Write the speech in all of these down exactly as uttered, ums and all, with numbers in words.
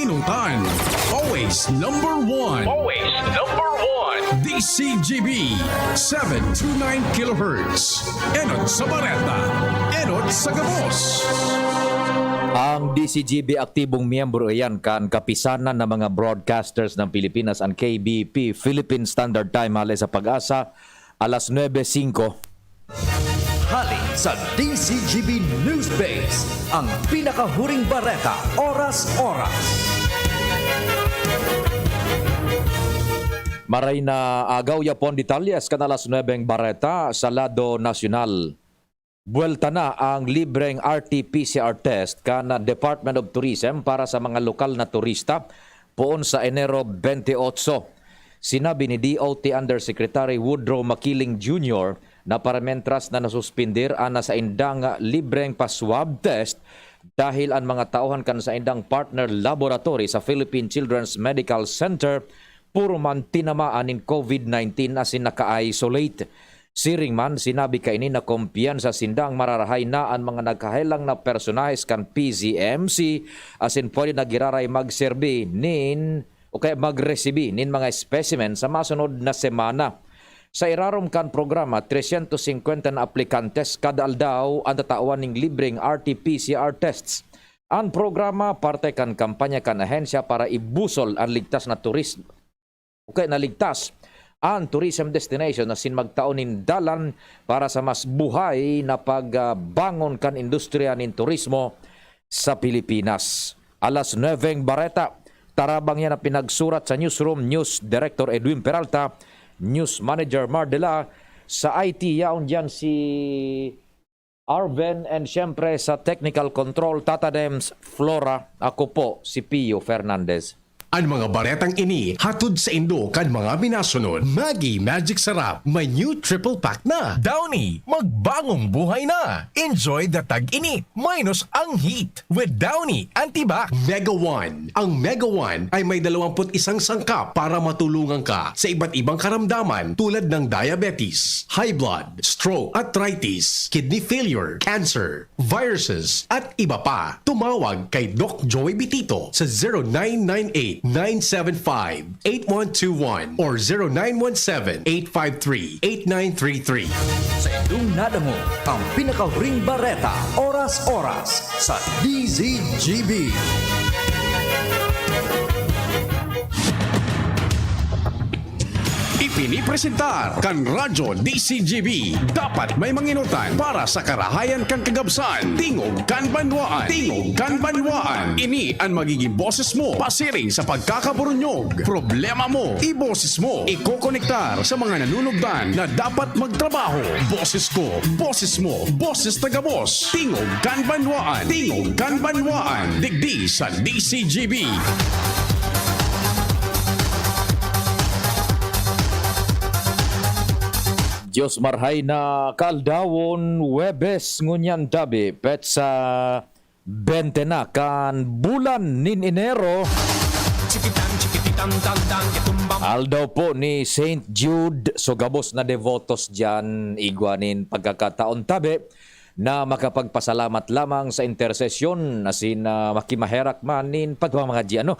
Nutan, always number one. Always number one. D C G B, seven two nine kilohertz. Enot sa Bareta, enot sa gabos. Ang D C G B aktibong miyembro iyan kan Kapisanan ng mga Broadcasters ng Pilipinas, ang K B P, Philippine Standard Time, hale sa PAGASA, alas nuebe singko. Hale sa D C G B News Base, ang pinakahuring bareta, oras-oras. Maray na agaw, yapon detalyes kan alas nuebeng bareta sa lado nasyonal. Buwelta na ang libreng R T P C R test kan Department of Tourism para sa mga lokal na turista poon sa Enero twenty-eight. Sinabi ni D O T Undersecretary Woodrow Makiling Junior na paramientras na nasuspender an saindang libreng pa-swab test dahil an mga tauhan kan saindang partner laboratory sa Philippine Children's Medical Center puro man tinamaan nin COVID nineteen asin naka-isolate. Siring man, sinabi kaini na kumpiyansa sindang mararahay na an mga nagkahelang na personahes kan P C M C asin pwede na giraray magserbi nin o kaya magresibi nin mga specimen sa masunod na semana. Sa irarom kan programa, trescientos cincuenta na aplikantes kada aldaw an tatawan ning libreng R T P C R tests. An programa parte kan kampanya kan ahensya para ibusol an ligtas na turis-, o kaya na ligtas an tourism destination asin magtao nin dalan para sa mas buhay na pagbangon kan industriya nin turismo sa Pilipinas. Alas nuebeng bareta, tarabang yan na pinagsurat sa newsroom, News Director Edwin Peralta, News Manager Mar Dela, sa I T, yaon diyan si Arven, and siyempre sa technical control, Tata Dems, Flora, ako po si Pio Fernandez. An mga baretang ini hatod saindo kan mga minasunod. Maggi Magic Sarap, may new triple pack na. Downy, magbangong buhay na. Enjoy the tag-init minus ang heat with Downy Antibac. Mega One. Ang Mega One ay may dalawampu't isang sangkap para matulungan ka sa iba't ibang karamdaman tulad ng diabetes, high blood, stroke, arthritis, kidney failure, cancer, viruses, at iba pa. Tumawag kay Doc Joey Bitito sa zero nine nine eight, nine seven five, eight one two one or zero nine one seven, eight five three, eight nine three three. Sa indong nadangog, ang pinakahuring bareta, oras-oras, sa D Z G B. Ipinipresentar kan Radyo D C G B. Dapat may manginutan para sa karahayan kan kagabsan. Tingog kan banwaan. Tingog kan banwaan. Ini an magiging boses mo pasiring sa pagkakaburunyog. Problema mo, iboses mo. Ikokonektar sa mga nanunugdan na dapat magtrabaho. Boses ko, boses mo, boses taga-boss. Tingog kan banwaan. Tingog kan banwaan. Digdi sa D C G B. Diyos marhay na kaaldawon, Huwebes ngunyan tabi, petsa bente na kan bulan nin Enero. Aldaw po ni Saint Jude. So, gabos na devotos diyan, igwa nin pagkakataon tabi na makapagpasalamat lamang sa intersesyon asin, ah, makimaherak man nin pagmamadya, ano?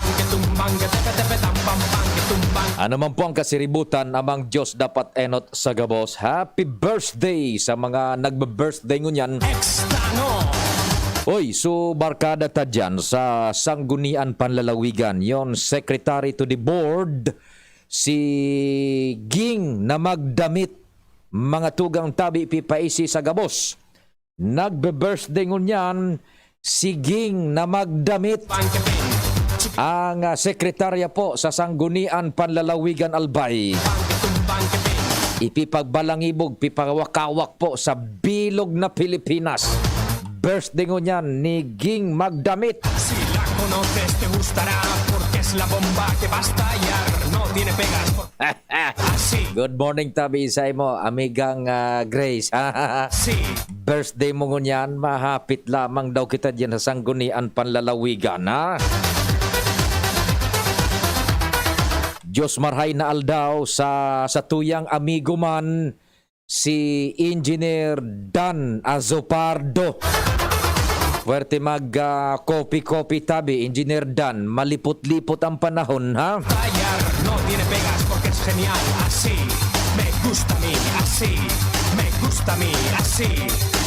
Ano man po ang kasiributan, amang Diyos dapat enot sa gabos. Happy birthday sa mga nagbe-birthday ngunyan. Oy, so barkada ta dyan sa Sanggunian Panlalawigan, yon Secretary to the Board, si Ging na Magdamit. Mga tugang tabi, pipaisi sa gabos. Nagbe-birthday ngunyan si Ging na Magdamit, ang, ah, sekretarya po sa Sanggunian Panlalawigan Albay. Ipipagbalangibog, pipawakawak po sa bilog na Pilipinas. Birthday ngunyan ni Ging Magdamit. Si la conoces, te gustará, porque es la bomba que va a estallar. No tiene pegas. Good morning tabi sa imo, amigang, ah, Grace. Si birthday mo ngunyan, mahapit lamang daw kita diyan sa Sanggunian Panlalawigan, ha? Diyos marhay na aldaw sa, sa tuyang amigo man, si Engineer Dan Azopardo. Puwerte mag, ah, kopi-kopi tabi, Engineer Dan. Malipot-lipot ang panahon, ha? Tayar no tiene pegas porque es genial. Así me gusta a mí. Así me gusta a mí. Así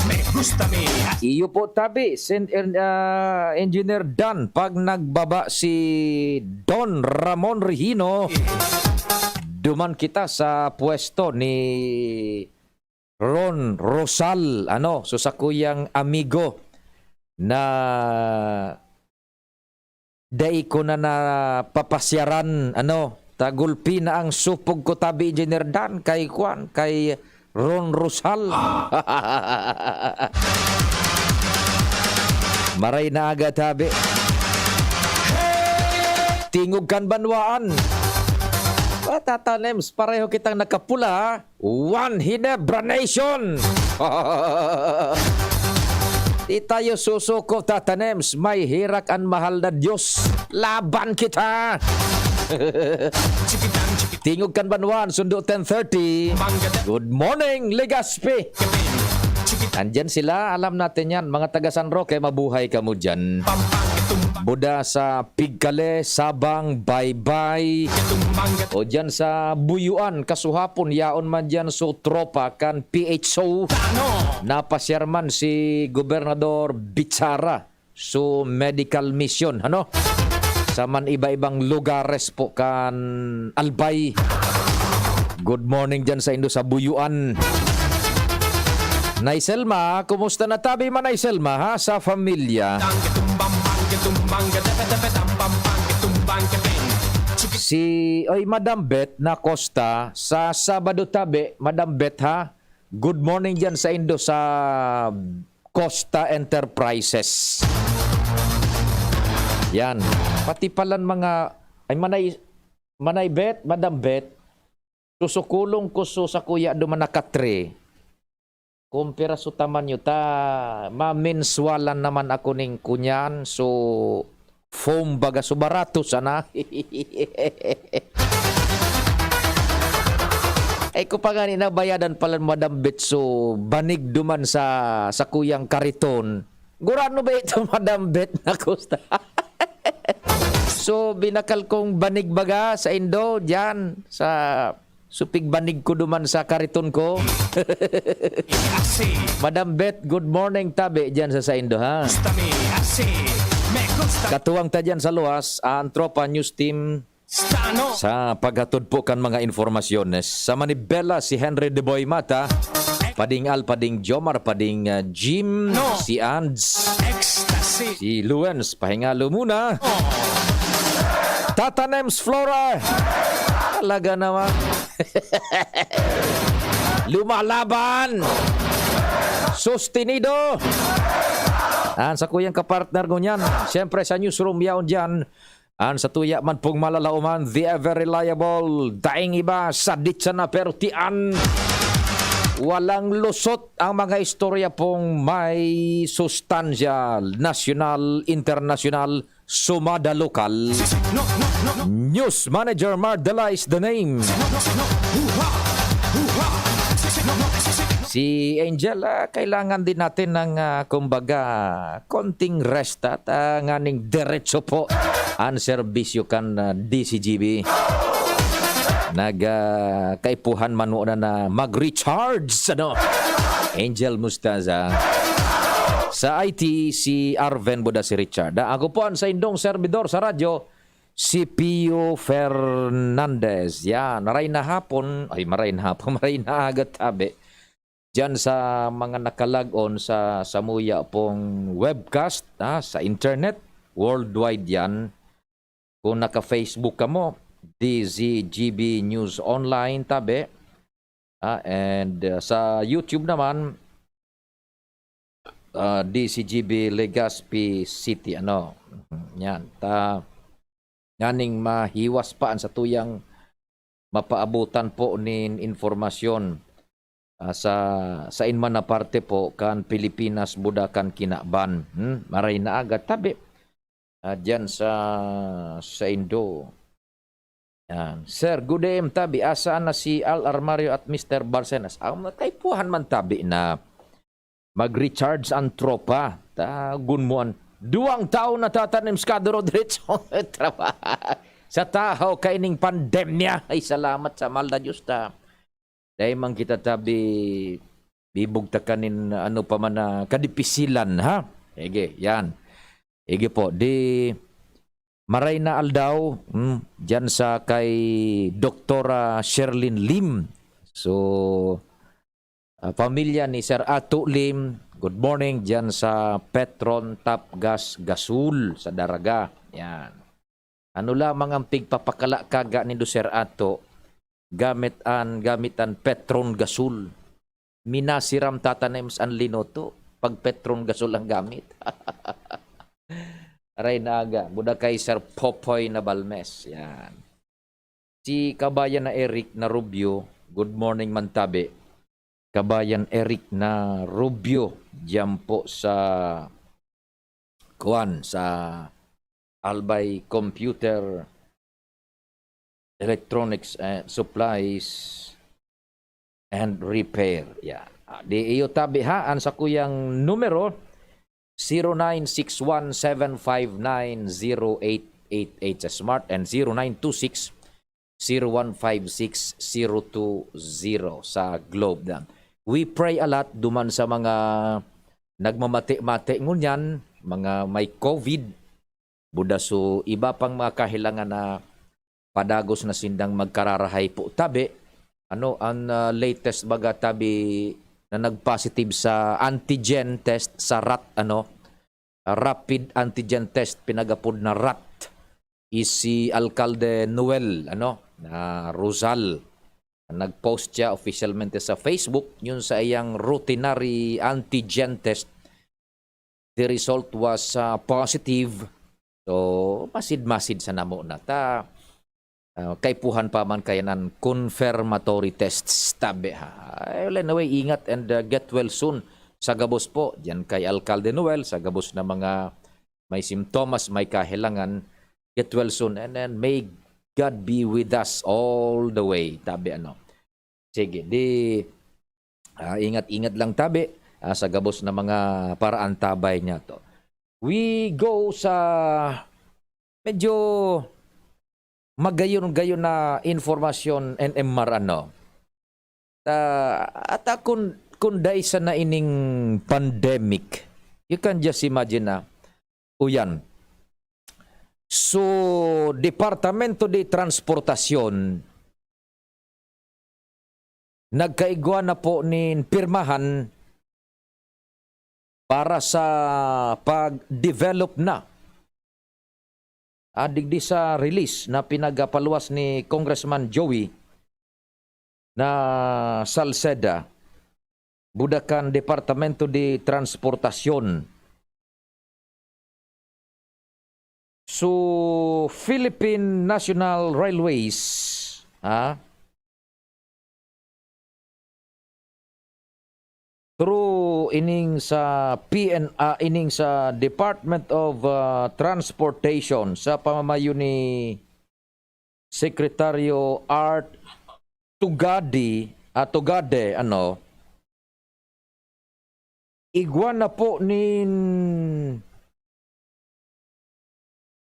me gusta a mí. Así. Iyo po tabi, Sen-, er, ah, Engineer Dan, pag nagbaba si Don Ramon Regino, duman kita sa pwesto ni Ron Rosal, ano, so sakuyang amigo na dai ko na napapasyaran, ano, tagulpi na ang supog ko tabi, Engineer Dan, kay kwan, kay Ron Rosal. Maray na aga tabi. Tingog kan banwaan. Tata Nems, pareho kitang nakapula, ha? One Hinebra Nation! Di tayo susuko, Tata Nems. May herak an mahal na Diyos. Laban kita! Tingog kan banwaan, sundo ten thirty. Good morning, Legazpi! Andyan sila, alam natin yan. Mga taga San Roque, mabuhay kamo dyan. Buda sa Pigkale, Sabang, Baybay, o dyan sa Buyuan, kasuhapon, yaon man dyan so tropa kan P H O. Napasyar man si Gobernador Bichara so medical mission, ano? Sa man iba-ibang lugares po kan Albay. Good morning dyan sa indo sa Buyuan. Nay Selma, kumusta na tabi man, Nay Selma, ha, sa pamilya? Si, oy, Madam Beth na Costa, sa Sabado tabi, Madam Beth, ha? Good morning dyan sa indo sa Costa Enterprises. Yan. Pati palan mga, ay, Manay, Manay Beth, Madam Beth, susukulong ko so sakuya duman na katre. Kung piraso taman nyo ta, mamenswalan naman ako ning kunyan. So, foam baga, so barato sana. Ay, ko pa nga ni nabayadan pala, Madam Beth, so banig duman sa, sa kuyang kariton. Gurano ba ito, Madam Beth, na Costa? So, binakal kong banig baga sa indo, dyan, sa supig banig ko duman sa kariton ko. Madam Beth, good morning, tabi, dyan sa saindo, ha? Katuwang ta dyan sa luwas, ang tropa news team sa paghatod po kan mga informasyones. Sa Manibela, si Henry De Boy Mata, Pading Al, Pading Jomar, Pading, ah, Jim, si Ands, si Luens, pahingalo muna. Tata Nems Flora. Talaga naman. Lumalaban. Sustenido. An sa kuyang kapartner ngunyan. Siyempre sa newsroom yaon dyan. An sa tuya man pong malalaoman, the ever reliable, daing iba, sadit sana pero tian. Walang lusot ang mga istorya pong may sustansya, nasyonal, internasyonal, sumada lokal. News Manager Mardela is the name. Si Angel, ah, kailangan din natin ng, ah, kumbaga, konting rest at, ah, nganing diretso po ang serbisyo kan, ah, D C G B. Nag, ah, kaipuhan man muna na mag-recharge, ano? Angel Mustaza. Sa I T, si Arven Buda, si Richard. Ah, ako po ang saindong servidor sa radyo, si Pio Fernandez. Yan, maray na hapon. Ay, maray na hapon. Maray na aga, tabi. Diyan sa mga nakalag-on sa samuya pong webcast, ha, sa internet, worldwide yan. Kung naka-Facebook kamo, D Z G B News Online, tabi. Ah, and, uh, sa YouTube naman, ah, D Z G B Legazpi City, ano. Yan. Ta, nganing mahiwas pa an satuyang mapaabotan po nin informasyon, ah, sa, sain man na parte po kan Pilipinas, buda kan kinaban. Hmm? Maray na aga, tabi. Ah, diyan sa, sa Indo. Yan. Sir, good A M tabi. Asaan na si Al Armario at Mister Barcenas? Ang kaipuhan man tabi na Mag-recharge ang tropa. Tagon mo an duwang taon na tatanim sa kaduro diretso trabaho. Sa tahaw kaining pandemya. Ay, salamat sa mahal na Diyos ta. Dai man kita tabi bibugtakan nin ano pa man na kadipisilan, ha? Sige, yan. Sige po, di maray na aldaw, hmm, dyan sa kay Doktora Sherlyn Lim. So, ah, pamilya ni Sir Ato Lim, good morning dyan sa Petron Top Gas Gasol sa Daraga. Yan. Ano lamang ang pigpapakalakaga nindo, Sir Ato, gamit an, gamit an Petron Gasol? Minasiram tatanim sa an linoto pag Petron Gasol ang gamit. Aray na aga, buda kay Sir Popoy na Balmes. Yan. Si Kabayan na Eric na Rubio, good morning man tabi. Kabayan Eric na Rubio, diyan po sa, kuwan, sa Albay Computer, Electronics, eh, Supplies and Repair. Yeah. Ah, di iyo tabi ha, ang sakuyang numero, zero nine six one seven five nine zero eight eight eight sa Smart and zero nine two six zero one five six zero two zero sa Globe na. We pray a lot duman sa mga nagmamati-mati ngunyan, mga may COVID, buda so iba pang mga kahelangan na padagos na sindang magkararahay po tabi. Ano ang, ah, latest baga tabi na nag-positive sa antigen test sa rat, ano, rapid antigen test, pinagapod na rat, is si Alcalde Noel, ano, na Rosal. Nag-post siya opisyalmente sa Facebook, yun sa iyang routinary antigen test. The result was, ah, positive. So, masid-masid sa namo na ta, ah, kaipuhan pa man kaya nan confirmatory tests, tabi ha. Well, anyway, ingat and, ah, get well soon. Sa gabos po, diyan kay Alcalde Noel, sa gabos na mga may simptomas, may kahelangan, get well soon. And then, may God be with us all the way, tabi ano. Sige, di, ah, ingat-ingat lang tabi, ah, sa gabos na mga paraantabay niya to. We go sa medyo magayon-gayon na informasyon, N M R, ano. Ta-, at, ah, kun, kun dai sana ining pandemic, you can just imagine na, uyan. So, Departamento de Transportacion, nagkaigwa na po nin pirmahan para sa pag-develop na. Ah, digdi sa release na pinagapaluwas ni Congressman Joey na Salceda, buda kan Departamento de Transportacion. So, Philippine National Railways, ha? Through ining sa P N, ah, ining sa Department of, ah, Transportation sa pamamayo ni Secretaryo Art Tugadi, ah, Tugade, ano, igwa na po nin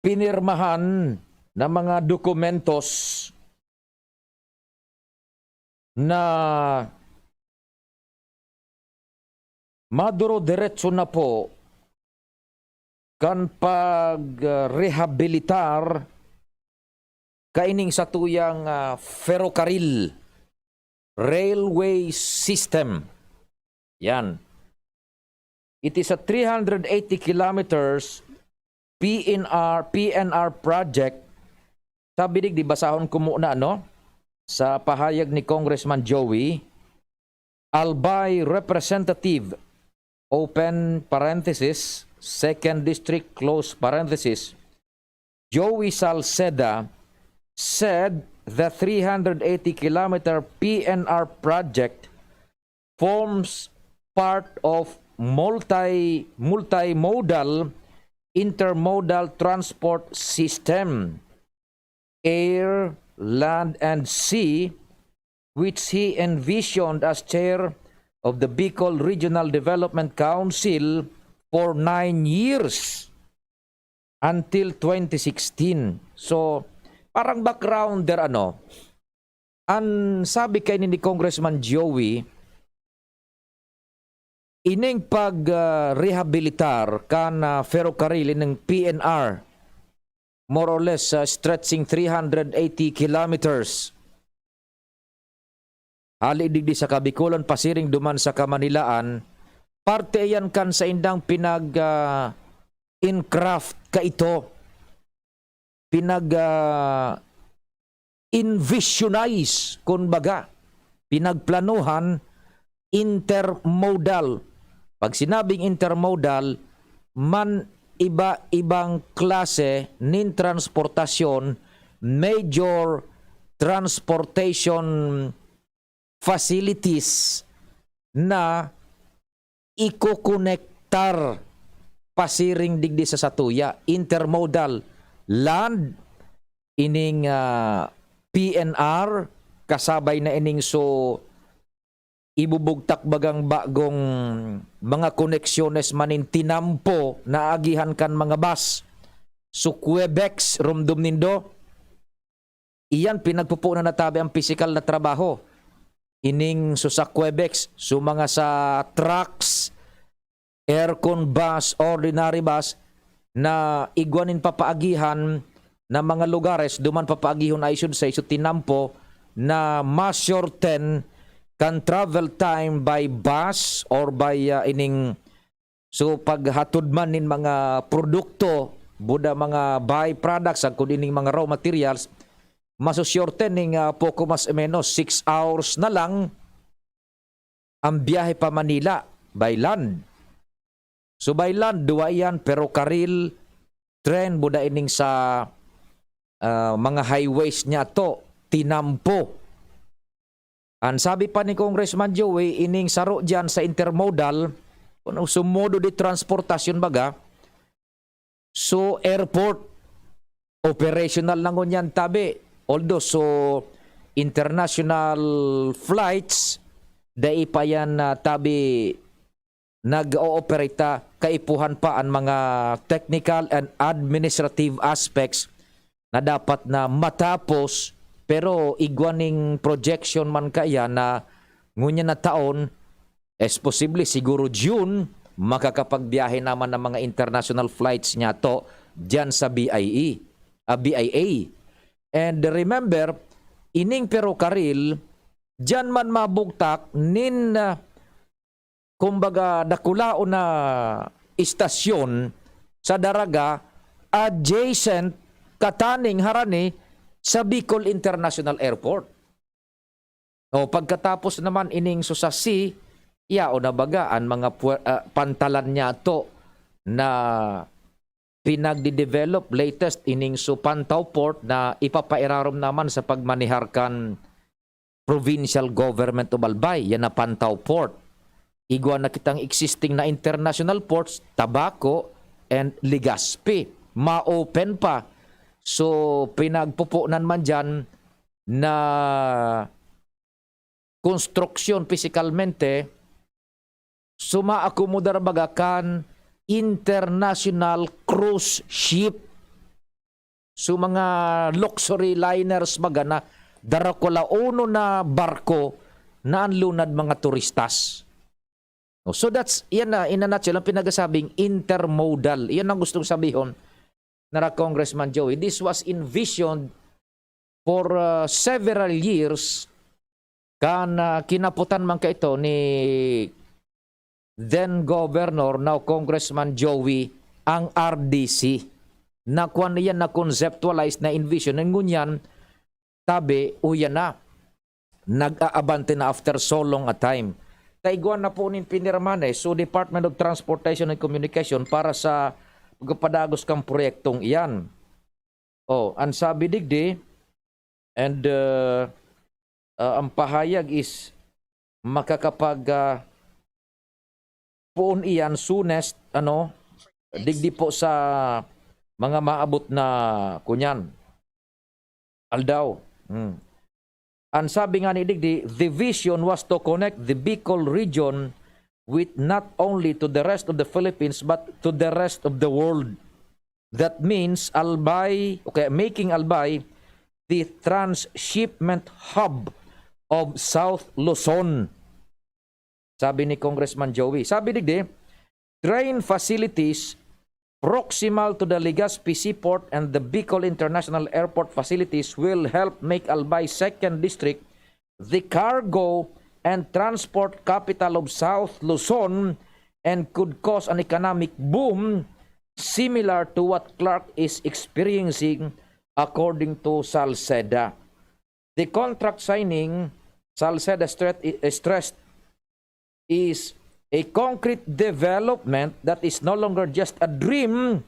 pinirmahan na mga dokumentos na maduro-diretso na po kan pag-rehabilitar kaining satuyang, ah, ferrokaril, railway system. Yan. It is a three hundred eighty kilometers P N R, P N R project. Sabi digdi, basahon ko muna, no? Sa pahayag ni Congressman Joey, Albay Representative, open parenthesis, Second District, close parenthesis, Joey Salceda said the three hundred eighty kilometer P N R project forms part of multi-, multimodal intermodal transport system, air, land, and sea, which he envisioned as chair of the Bicol Regional Development Council for nine years, until twenty sixteen. So, parang background there, ano, ang sabi kay ni Congressman Joey, ining pag, ah, rehabilitar kan, ah, ferrocarril, ining P N R, more or less, ah, stretching three hundred eighty kilometers. Hali digdi sa Kabikulan, pasiring duman sa Kamanilaan, parte iyan kan saindang pinag, ah, in craft kaito, pinag, ah, envisionize, kun baga, pinagplanuhan, intermodal. Pag sinabing intermodal, man iba-ibang klase nin transportasyon, major transportation facilities na ikokonektar pasiring digdi sa satuya, intermodal, land, ining, ah, P N R, kasabay na ining so ibubugtak bagang bagong mga koneksyones manin tinampo na agihan kan mga bus. So, Quebex, rumdom nindo, iyan pinagpupunan na tabi ang pisikal na trabaho. Ining so sa Quebex, so mga sa trucks, aircon bus, ordinary bus, na igwa nin papaagihan na mga lugares, duman papaagihon, I should say, so tinampo na mas shorten kan travel time by bus or by, ah, ining, so paghatod man nin mga produkto, buda mga byproducts, agkod ining mga raw materials, mas shorten ning, ah, poko mas o menos six hours na lang ang biyahe pa Manila by land. So by land, duwa iyan, pero karil, tren, buda ining sa, ah, mga highways niya to, tinampo. Ang sabi pa ni Congressman Joey, ining saro diyan sa intermodal, kung sumodo di transportasyon baga, so airport, operational na ngunyan tabi. Although, so international flights, dai pa yan na tabi nag-ooperate ta, kaipuhan pa an mga technical and administrative aspects na dapat na matapos, pero igwa ning projection man kaya na ngunyan na taon, es posible siguro June, makakapagbiyahe naman ang mga international flights niya to diyan sa B I E, ah, B I A. And remember, ining perokaril, diyan man mabugtak nin, ah, kumbaga, dakulaon na istasyon sa Daraga, adjacent, kataning harani sa Bicol International Airport. O, pagkatapos naman ining so sa sea, yaon na baga an mga puwer-, ah, pantalan niya to na pinagde-develop, latest ining so Pantaw Port na ipapairarom naman sa pagmanehar kan Provincial Government of Albay, yan na Pantaw Port. Igwa na kitang existing na international ports, Tabaco and Legazpi. Ma-open pa. So, pinagpupunan man dyan na konstruksyon pisikalmente, sumaakomodar baga kan international cruise ship. So, mga luxury liners baga na darakulaonon na barko na an lunad mga turistas. No, so that's, yan na, in a nutshell, ang pinagasabing intermodal. Yan ang gustong sabihon na Congressman Joey. This was envisioned for, uh, several years, kan, uh, kinaputan man kaito ni then Governor, now Congressman Joey, ang R D C. Na kwan niya, na conceptualize, na envision, and ngunyan, tabi, uya na. Nag-aabante na after so long a time. Taigwan na po nin pinirmahan eh. So, Department of Transportation and Communication para sa pagpapadagos kang proyektong iyan. Oh, ang sabi digdi, and, uh, uh, ang pahayag is makakapag, uh, poon iyan soonest, ano, digdi po sa mga maabot na kunyan. Aldaw. Hmm. Ang sabi nga ni digdi, the vision was to connect the Bicol region with not only to the rest of the Philippines but to the rest of the world. That means Albay, okay, making Albay the transshipment hub of South Luzon. Sabi ni Congressman Joey. Sabi digdi, train facilities proximal to the Legazpi Seaport and the Bicol International Airport facilities will help make Albay Second District the cargo and transport capital of South Luzon and could cause an economic boom similar to what Clark is experiencing, according to Salceda. The contract signing, Salceda stre-, stressed, is a concrete development that is no longer just a dream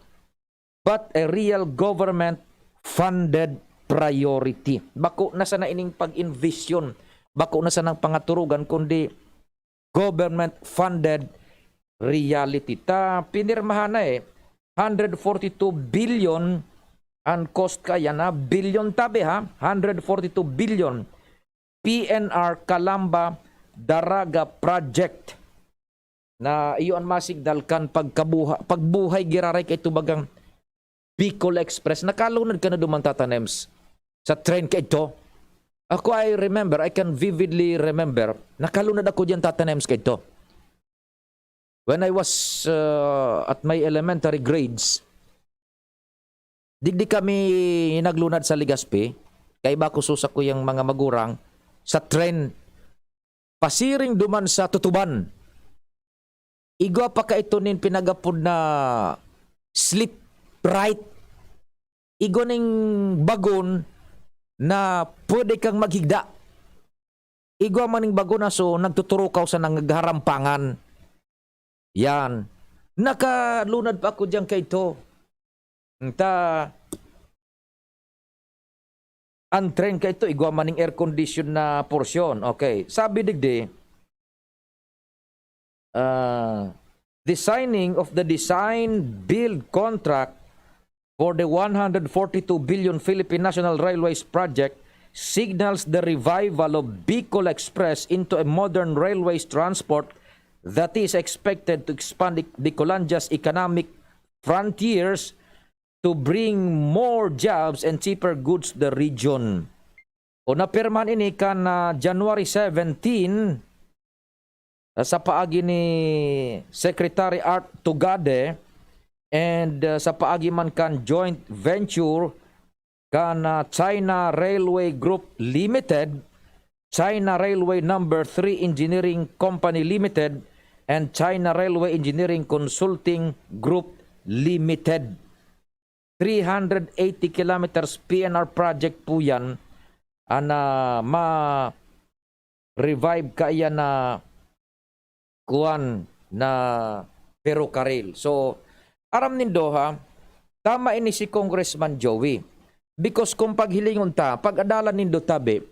but a real government-funded priority. Bako na sana ining pag-envision, bako na sanang pangaturugan, kundi government-funded reality. Ta, pinirmahan na eh, hundred forty-two billion ang cost kaya na, billion tabi ha, hundred forty-two billion P N R Calamba Daraga Project na iyo an masignal kan pagkabuha-, pagbuhay giraray kay tubagang Bicol Express. Nakalunad ka na duman, Tata Nems, sa train kaidto? Ako, I remember, I can vividly remember, nakalunad ako diyan, Tata Nems, kaidto. When I was, uh, at my elementary grades, digdi kami naglunad sa Legazpi, kaiba ko sa sakuyang mga magurang, sa tren, pasiring duman sa Tutuban. Igwa pa kaito nin pinagapod na sleep right. Igwa ning bagon na pwede kang maghigda. Igwa man ning bagon na so, nagtuturukaw sa nagharampangan. Yan. Nakalunad pa ako diyan kaito. Ta, ang train kaito, igwa man ning air condition na porsyon. Okay. Sabi digdi, ah, the signing of the design build contract for the one hundred forty-two billion Philippine National Railways project signals the revival of Bicol Express into a modern railways transport that is expected to expand Bicolandia's economic frontiers to bring more jobs and cheaper goods to the region. O, napirmahan ini kan, ah, January seventeen, ah, sa paagi ni Secretary Art Tugade and, ah, sa paagi man kan joint venture kan, ah, China Railway Group Limited, China Railway Number Three Engineering Company Limited, and China Railway Engineering Consulting Group Limited. Three hundred eighty kilometers P N R project po yan, ah, na ma-revive kaiyan na kuwan na perokaril. So, aram nindo ha, tama ini si Congressman Joey. Because kung paghilingon ta, pag-adalan nindo tabi,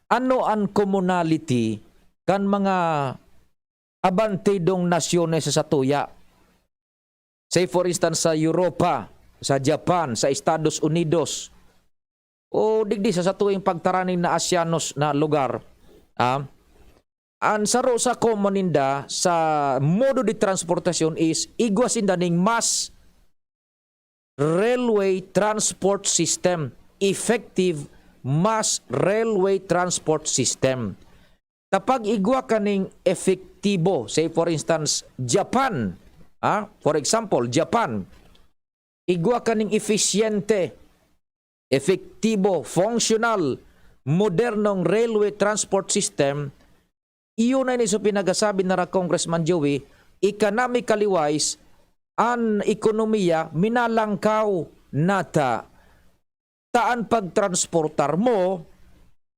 ano an commonality kan mga abantidong nasyones sa satuya? Say for instance, sa Europa, sa Japan, sa Estados Unidos, o digdi sa satuing pagtaraning na Asianos na lugar, ah, an saro sa common ninda sa modo de transportasyon is igwa sinda ning mass railway transport system, effective mass railway transport system. Ta pag igwa ka ning epektibo, say for instance, Japan, ah, for example, Japan, igwa ka ning efisyente, epektibo, functional, modernong railway transport system, iyon na ini so pinagasabi na ra Congressman Joey, economically wise, an ekonomiya minalangkaw nata. Ta an pagtransportar mo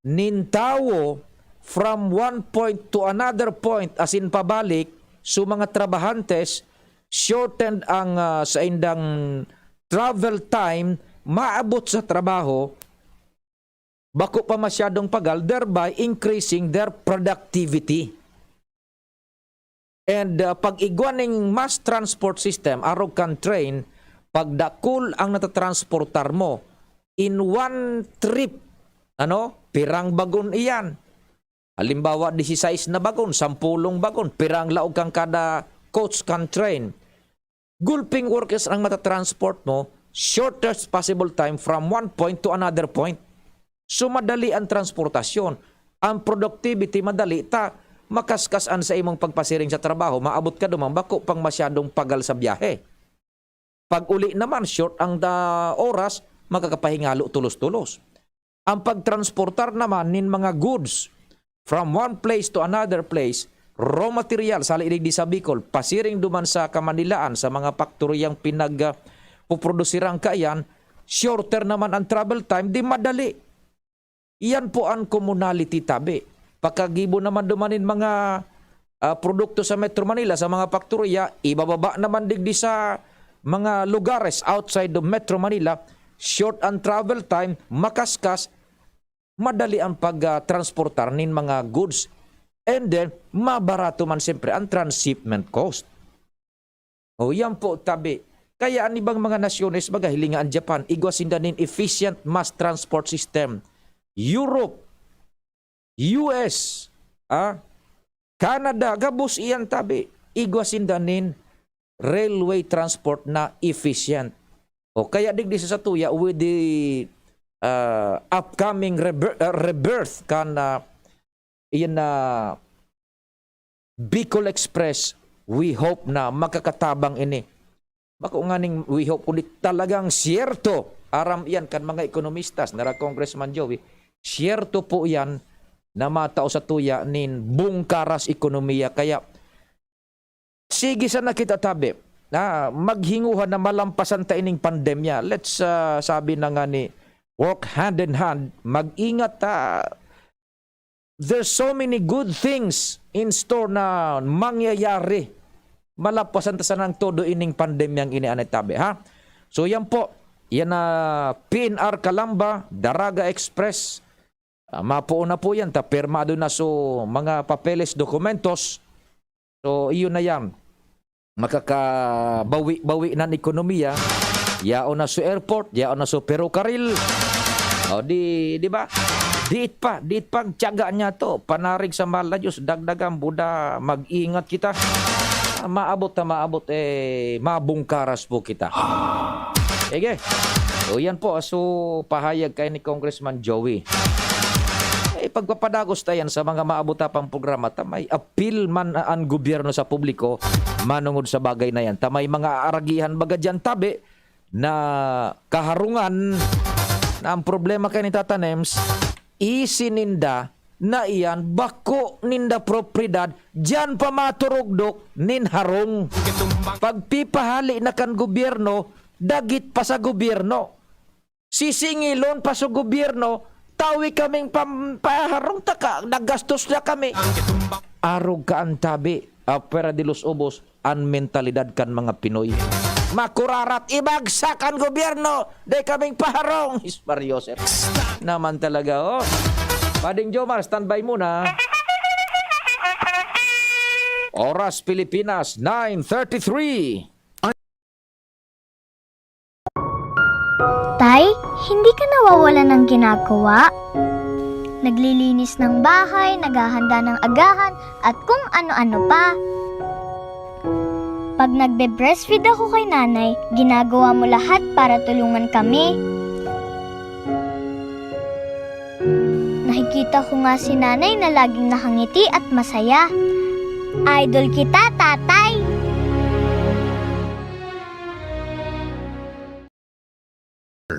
nin tawo from one point to another point, asin pabalik, so mga trabahantes, shortened ang, ah, saindang travel time, maabot sa trabaho, bako pa masyadong pagal, thereby increasing their productivity. And, ah, pag igwa ning mass transport system, arog kan train, pag dakul ang natatransportar mo, in one trip, ano, Pirang bagon iyan? Halimbawa, disisais na bagon, sampolong bagon, pirang laog kan kada coach kan train? Gulping workers ang matatransport mo, shortest possible time from one point to another point. So, madali ang transportasyon. Ang productivity, madali ta. Makaskas an sa imong pagpasiring sa trabaho, maabot ka duman, bako pang masyadong pagal sa biyahe. Pag uli naman, short ang da oras, makakapahingalo tolos-tolos. Ang pagtransportar naman nin mga goods from one place to another place, raw material, sa digdi sa Bicol, pasiring duman sa Kamanilaan, sa mga faktoryang pinag, ah, puprodusirang kaiyan, shorter naman ang travel time, di madali. Iyan po ang commonality tabi. Pagkagibo naman duman nin mga, ah, produkto sa Metro Manila, sa mga faktorya, ibababa naman digdi sa mga lugares outside of Metro Manila, short ang travel time, makaskas, madali ang pag, ah, transportar nin mga goods. And then, mabarato man siyempre ang transshipment cost. O, yan po, tabi. Kaya an ibang mga nasyones, baga, hilinga an Japan, igwa sinda nin efficient mass transport system. Europe, U S, ah, Canada, gabos iyan, tabi. Igwa sinda nin railway transport na efficient. O, kaya digdi sa satuya, with the, ah, upcoming reber-, ah, rebirth kan, ah, iyan na Bicol Express, we hope na makakatabang ini. Bako nganing we hope, kundi talagang siyerto. Aram iyan kan mga ekonomistas, nara Congressman Joey, siyerto po iyan na matao sa tuya nin bungkaras ekonomiya. Kaya, sige sana kita tabi na maghinguha na malampasan ta ining pandemya. Let's, ah, sabi na nga ni, work hand in hand, mag-ingat ta. There's so many good things in store na mangyayari. Malapasan ta sanang todo ining pandemyang ini, anay tabi, ha? So, yan po. Yan na P N R Calamba, Daraga Express. Ah, mapuon na po yan. Ta pirmado na so mga papeles, dokumentos. So, iyon na yan. Makakabawi-bawi na an ekonomiya. Yaon na so airport, yaon na so perokaril. O, di, di ba? Diit pa, diit pang tiyaga niya to. Panarig sa mahal na Diyos, dagdagan, buda, mag-ingat kita. Ah, maabot na maabot, eh, mabungkaras po kita. Sige. O, yan po, so, pahayag kay ni Congressman Joey. Eh, pagpapadagos ta yan sa mga maabot ta pang programa, ta may apil man an gobyerno sa publiko manungod sa bagay na yan. Ta may mga aaragihan baga diyan tabi na kaharungan na ang problema kay ni Tata Nems, isininda na iyan bako ninda propiedad, diyan pa maturugdok nin harong. Pagpipahali na kan gobyerno, dagit pa sa gobyerno. Sisingilon pa sa gobyerno, tawi kaming pam-, paharong taka, nagastos na kami. Arog ka an tabi, ah, pwera de los ubos, an mentalidad kan mga Pinoy. Makurarat, ibagsak an gobyerno, dai kaming paharong. Is Mario, sir. Naman talaga, oh. Pading Jomar, standby muna. Oras Pilipinas, nine thirty-three. Tay, hindi ka nawawalan ng ginagawa? Naglilinis ng bahay, naghahanda ng agahan, at kung ano-ano pa. Pag nagbe-breastfeed ako kay nanay, ginagawa mo lahat para tulungan kami. Nakikita ko nga si nanay na laging nakangiti at masaya. Idol kita, tatay!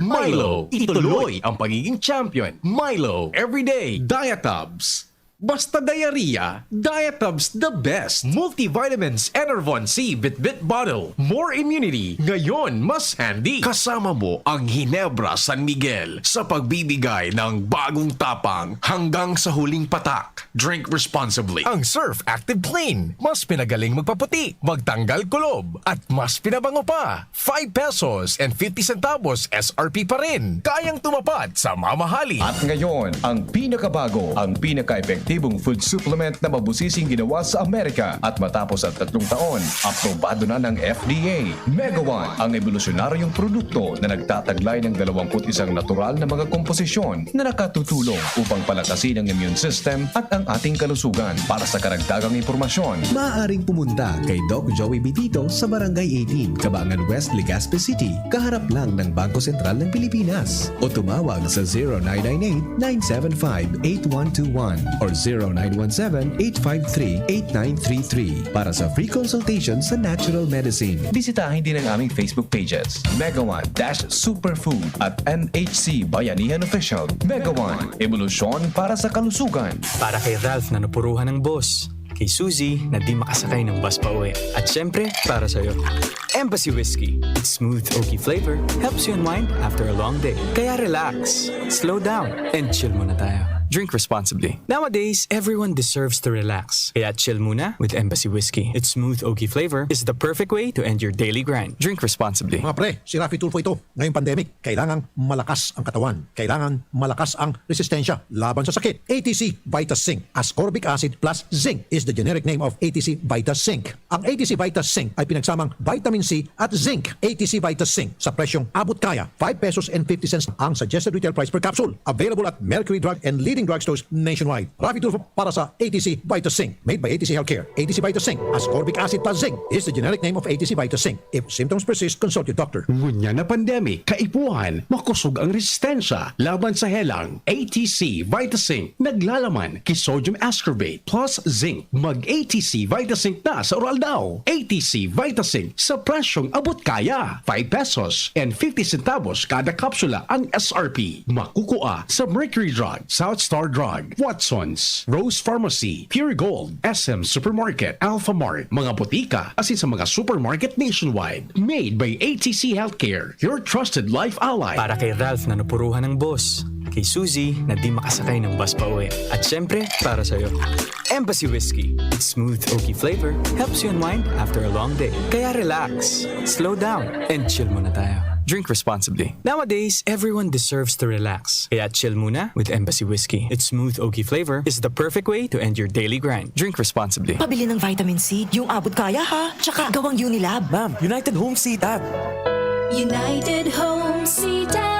Milo, ituloy ang pagiging champion. Milo, everyday, Diatabs. Basta diarrhea, Diatabs the best. Multivitamins, Enervon C Bitbit Bottle. More immunity, ngayon mas handy. Kasama mo ang Ginebra San Miguel sa pagbibigay ng bagong tapang hanggang sa huling patak. Drink responsibly. Ang Surf Active Clean, mas pinagaling magpaputi, magtanggal kulob, at mas pinabango pa. Five pesos and fifty centavos S R P pa rin. Kayang tumupad sa mamahalin. At ngayon, ang pinakabago, ang pinaka-epektibo epektibong food supplement na mabusising ginawa sa Amerika at matapos ang tatlong taon, aprobado na ng F D A. Megawan, ang ebolusyonaryong produkto na nagtataglay ng dalawampu't isang natural na mga komposisyon na nakatutulong upang palakasin ang immune system at ang ating kalusugan. Para sa karagdagang impormasyon, maaaring pumunta kay Doc Joey Bitito sa Barangay eighteen, Kabangan West, Legazpi City, kaharap lang ng Bangko Sentral ng Pilipinas. O tumawag sa zero nine nine eight, nine seven five, eight one two one or zero nine one seven, eight five three, eight nine three three para sa free consultation sa natural medicine. Bisitahin din ang aming Facebook pages, Megawan dash Superfood at M H C Bayanihan Official. Megawan, ebolusyon para sa kalusugan. Para kay Ralph na napuruhan ng boss. Kay Suzy na di makasakay ng bus pauwi. At syempre, para sa'yo. Embassy Whiskey. Its smooth oaky flavor helps you unwind after a long day. Kaya relax, slow down, and chill muna tayo. Drink responsibly. Nowadays, everyone deserves to relax. Kaya chill muna with Embassy Whiskey. Its smooth oaky flavor is the perfect way to end your daily grind. Drink responsibly. Mga pre, si Raffy Tulfo ito. Ngayong pandemic, kailangang malakas ang katawan. Kailangan malakas ang resistensya laban sa sakit. A T C Vita Zinc. Ascorbic acid plus zinc is the generic name of A T C Vita Zinc. Ang A T C Vita Zinc ay pinagsamang vitamin C at zinc. A T C Vita Zinc sa presyong abot kaya, five pesos and fifty cents ang suggested retail price per capsule. Available at Mercury Drug and leading drugstores nationwide. Raffy Tulfo para sa A T C Vita Zinc. Made by A T C Healthcare. A T C Vita Zinc. Ascorbic acid plus zinc is the generic name of A T C Vita Zinc. If symptoms persist, consult your doctor. Ngunyan na pandemic, kaipuhan, makosog ang resistensya laban sa helang. A T C Vita Zinc, naglalaman ki sodium ascorbate plus zinc. Mag A T C Vita Zinc na sa oral daw. A T C Vita Zinc sa presyong abot kaya. Five pesos and fifty centavos kada kapsula ang S R P. Makukua sa Mercury Drug, South Star Drug, Watson's, Rose Pharmacy, Pure Gold, S M Supermarket, Alpha Mart, mga botika, asin sa mga supermarket nationwide. Made by A T C Healthcare, your trusted life ally. Para kay Ralph na napuruhan ng boss. Kay Suzy na di makasakay ng bus pauwi. At syempre, para sa'yo. Embassy Whiskey. Its smooth oaky flavor helps you unwind after a long day. Kaya relax, slow down, and chill muna tayo. Drink responsibly. Nowadays, everyone deserves to relax. Kaya chill muna with Embassy Whiskey. Its smooth oaky flavor is the perfect way to end your daily grind. Drink responsibly. Pabili ng vitamin C, yung abot kaya ha. Tsaka gawang Unilab. Ma'am, United Home C-Tab. United Home C-Tab.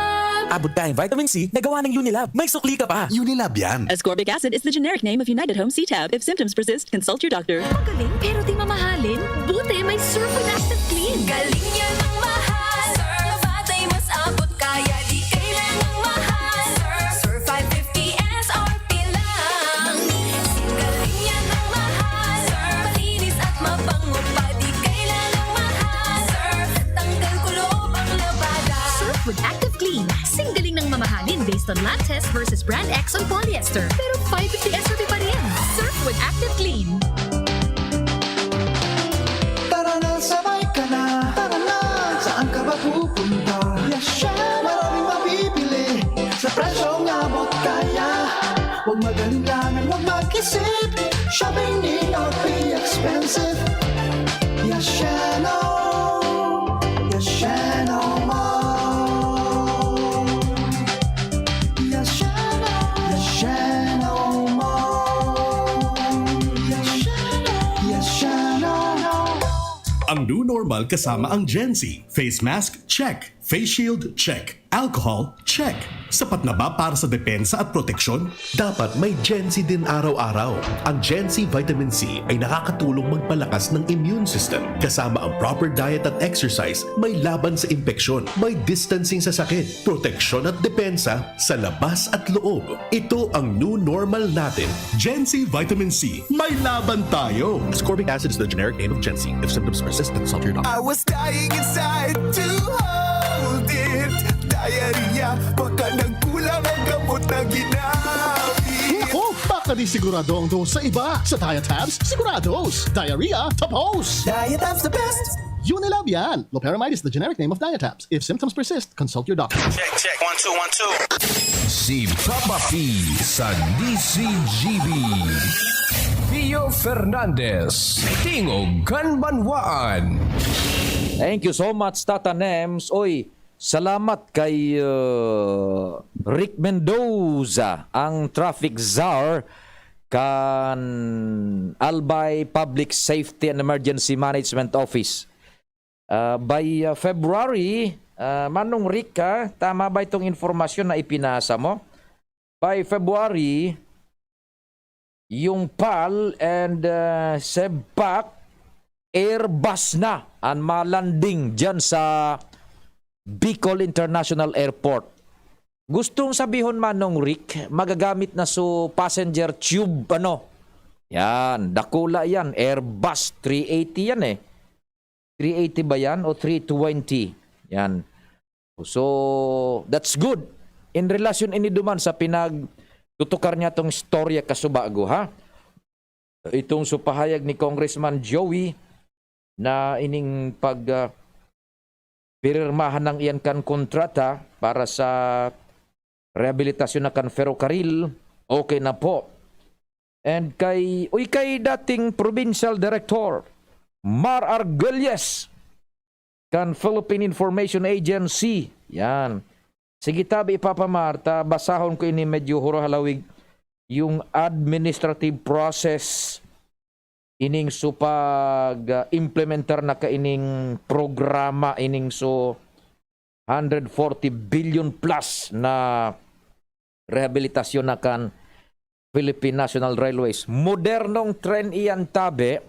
Abot kayang vitamin C na gawa ng Unilab. May sukli ka pa. Unilab yan. Ascorbic acid is the generic name of United Home C-Tab. If symptoms persist, consult your doctor. Magaling pero di mamahalin? Buti may Surf with Active Clean. Galing yan ang mahal. Surf, batay mas abot kaya, di kailangang mahal. Surf, Surf five fifty S R P lang. Galing yan ang mahal. Surf, malinis at mabango pa, di kailangang mahal. Surf, tanggal kuloob ang labada. Surf with Active Clean. Sing galing ng mamahalin based on lab test versus brand X on polyester. Pero five fifty S R P pa rin. Surf with Active Clean. Tara na, sabay ka na. Tara na, saan ka ba pupunta? Yasha, maraming mabibili sa presyong abot kaya. Huwag mag-alinlangan, huwag mag-isip. Shopping need not be expensive. Yashano, Yashano Mall. Yashano, Yashano Mall. Yashano, Yashano. Ang new normal kasama ang Gen Z. Face mask, check. Face shield, check. Alcohol, check. Sapat na ba para sa depensa at proteksyon? Dapat may Gen Z din araw-araw. Ang Gen Z Vitamin C ay nakakatulong magpalakas ng immune system. Kasama ang proper diet at exercise, may laban sa impeksyon, may distancing sa sakit, proteksyon at depensa sa labas at loob. Ito ang new normal natin. Gen Z Vitamin C, may laban tayo! Ascorbic acid is the generic name of Gen Z. If symptoms persist, consult your doctor. I was dying inside to hold it. Diarrhea, baka nagkulang ang gamot na ginamit. Nako, baka di sigurado ang dose sa iba. Sa Diatabs, sigurados. Diarrhea, tapos. Diatabs the best. Unilab yan. Loperamide is the generic name of Diatabs. If symptoms persist, consult your doctor. Check, check. One, two, one, two. Si Papa P sa D Z G B. Pio Fernandez, Tingog kan Banwaan. Thank you so much, Tata Nems. Oy, salamat kay, uh, Rick Mendoza, ang traffic czar. kan Albay Public Safety and Emergency Management Office. Ah, by, ah, February, ah, Manong Rick, ah, tama ba itong informasyon na ipinasa mo? By February, yung pal and, ah, SEBPAC, Airbus na ang malanding dyan sa Bicol International Airport. Gustong sabihon, Manong Rick, magagamit na so passenger tube, ano? Yan, dakula yan. Airbus three eighty yan eh. Three eighty ba yan o three twenty? Yan. So, that's good. In relasyon ini duman sa pinagtutukar niya tong istorya kasubago, ha? Itong so pahayag ni Congressman Joey na ining pag, ah, pirmahan ng iyan kan kontrata para sa rehabilitasyon na kan ferrocarril, okay na po. And kay, uy, kay dating provincial director, Mar Argüelles, kan Philippine Information Agency. Yan. Sige, tabi, Papa Mar, ta basahon ko ini medyo huro-halawig. Yung administrative process, ining so pag, ah, implementar na kaining programa, ining so hundred forty billion plus na rehabilitasyon na kan Philippine National Railways. Modernong tren iyan, tabi,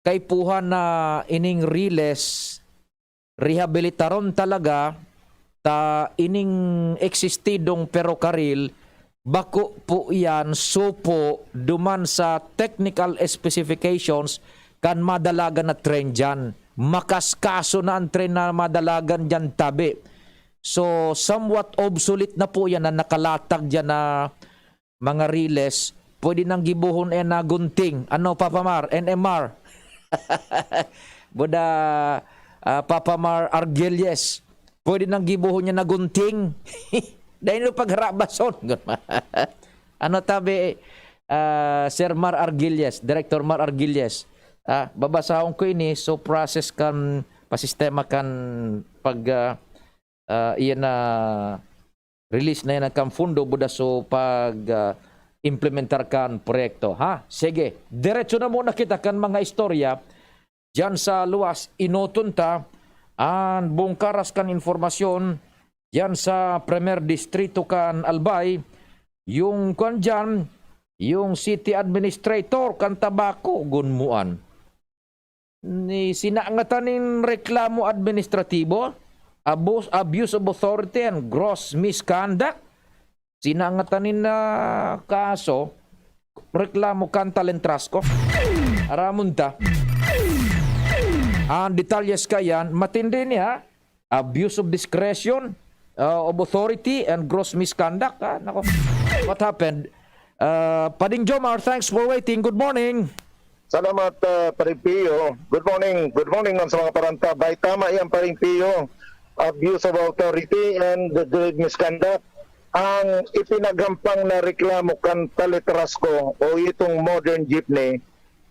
kaipuhan na ining riles, rehabilitaron talaga, ta ining eksistidong perokaril, bako po iyan supo duman sa technical specifications kan madalagan na tren diyan. Makaskaso na ang tren na madalagan diyan, tabi. So, somewhat obsolete na po yan na nakalatag diyan na mga riles. Pwede nang gibohon yan na gunting. Ano, Papa Mar? N M R. Buda, ah, Papa Mar Argüelles. Pwede nang gibohon yan na gunting. Dahil yung pagharabason. Ano, tabi, ah, Sir Mar Argüelles, Director Mar Argüelles? Ah, babasahon ko ini, so process kan, pasistema kan pag, ah, ah, iyan na release na yan ang kan fundo buda so pag, ah, implementar kan proyekto, ha? Sige, diretso na muna kita kan mga istorya diyan sa luwas. Inoton ta an bungkaras kan informasyon diyan sa Primer Distrito kan Albay, yung kwan diyan, yung city administrator kan Tabaco, gunmuan. Ni, sinangatan nin reklamo administratibo, abus-, abuse of authority and gross misconduct. Sinangatan nin, ah, kaso, reklamo kan Talentrasco. Aramon ta. Ang detalyes kayan, matindi niya. Abuse of discretion, uh, of authority and gross misconduct. Ah, nako. What happened? Uh, Pading Jomar, thanks for waiting. Good morning. Salamat, uh, Pading Pio. Good morning. Good morning man sa mga parantabay. Tama yan, Pading Pio. Abuse of authority and the grave misconduct. Ang ipinaghampang na reklamo kan Talitrasco o itong modern jeepney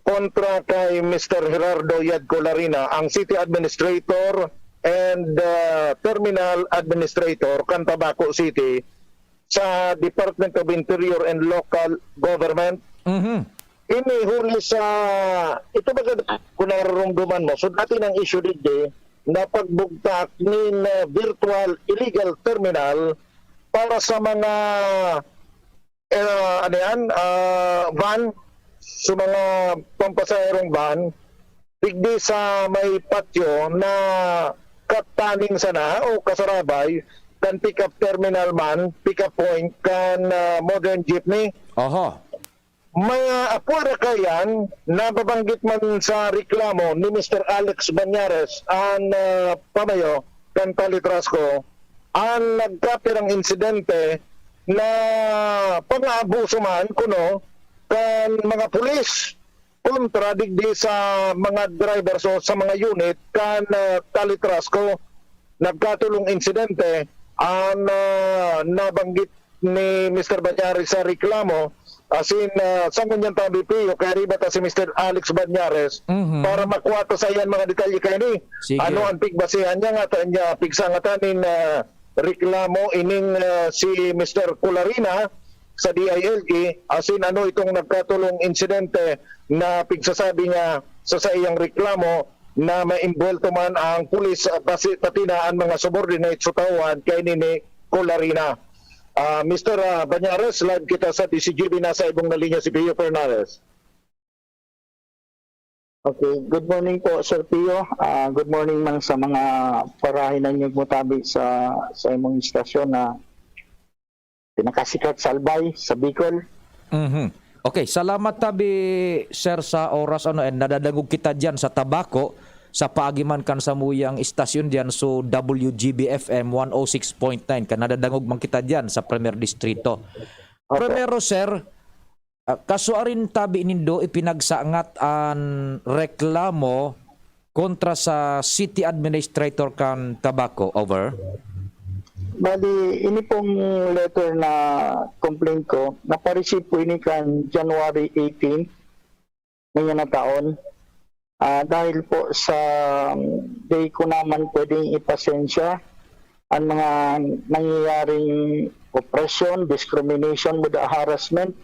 kontra kay Mister Gerardo Yad Colarina, ang city administrator and, uh, terminal administrator kan Tabaco City sa Department of Interior and Local Government. Mhm. Ini huli sa, ito ba, kung nararumduman mo, so dati ng issue digdi na pagbugtak nin, uh, virtual illegal terminal para sa mga, eh, ano yan, ah, van, sa mga pampasaherong van, digdi sa may patio na kataning sana o kasarabay kan pick-up terminal man, pick-up point kan, ah, modern jeepney. Oho. May, ah, apwera kayan, nababanggit man sa reklamo ni Mister Alex Banyares, an, ah, pamayo kan Talitrasco, an nagkapirang insidente na pang-aabuso man kuno kan mga pulis kontra digdi sa mga drivers o sa mga unit kan, ah, Talitrasco. Nagkatulong insidente an, ah, nabanggit ni Mister Banyares sa reklamo, asin, ah, sa ngunyan tabi, Pio, kaya riba ta si Mister Alex Banyares Mhm. para makuha ta sa iyan mga detalye kaini. Sige. Ano ang pigbasihan niya nga ta niya pigsangatan nin, ah, reklamo ining, ah, si Mister Colarina sa D I L G, asin ano itong nagkatulong insidente na pigsasabi niya sa saiyang reklamo na maimbwelto man ang pulis, ah, pasi-, pati na ang mga subordinate sa tauhan kaini ni Colarina. Ah, Mister, ah, Bañares, live kita sa D Z G B, nasa ibong na linya si Pio Fernandez. Okay, good morning po, Sir Pio. Ah, good morning man sa mga parahay na inyong mutabi sa, sa imong istasyon na pinakasikat sa Albay, sa Bicol. Mhm. Okay, salamat tabi, sir, sa oras, ano, and nadadangog kita diyan sa Tabaco, sa paagi man kan samuyang istasyon diyan, so W G B F M one oh six point nine, kan nadadangog man kita diyan sa Primer Distrito. Opo. Primero, sir, ah, kasuarin tabi nindo ipinagsangat an reklamo kontra sa city administrator kan Tabaco? Over. Bali, ini pong letter na complaint ko, napareceive po ini kan January eighteen, ngayon na taon. Ah, dahil po sa, um, di ko naman pwedeng ipasensya ang mga nangyayaring opresyon, discrimination, with harassment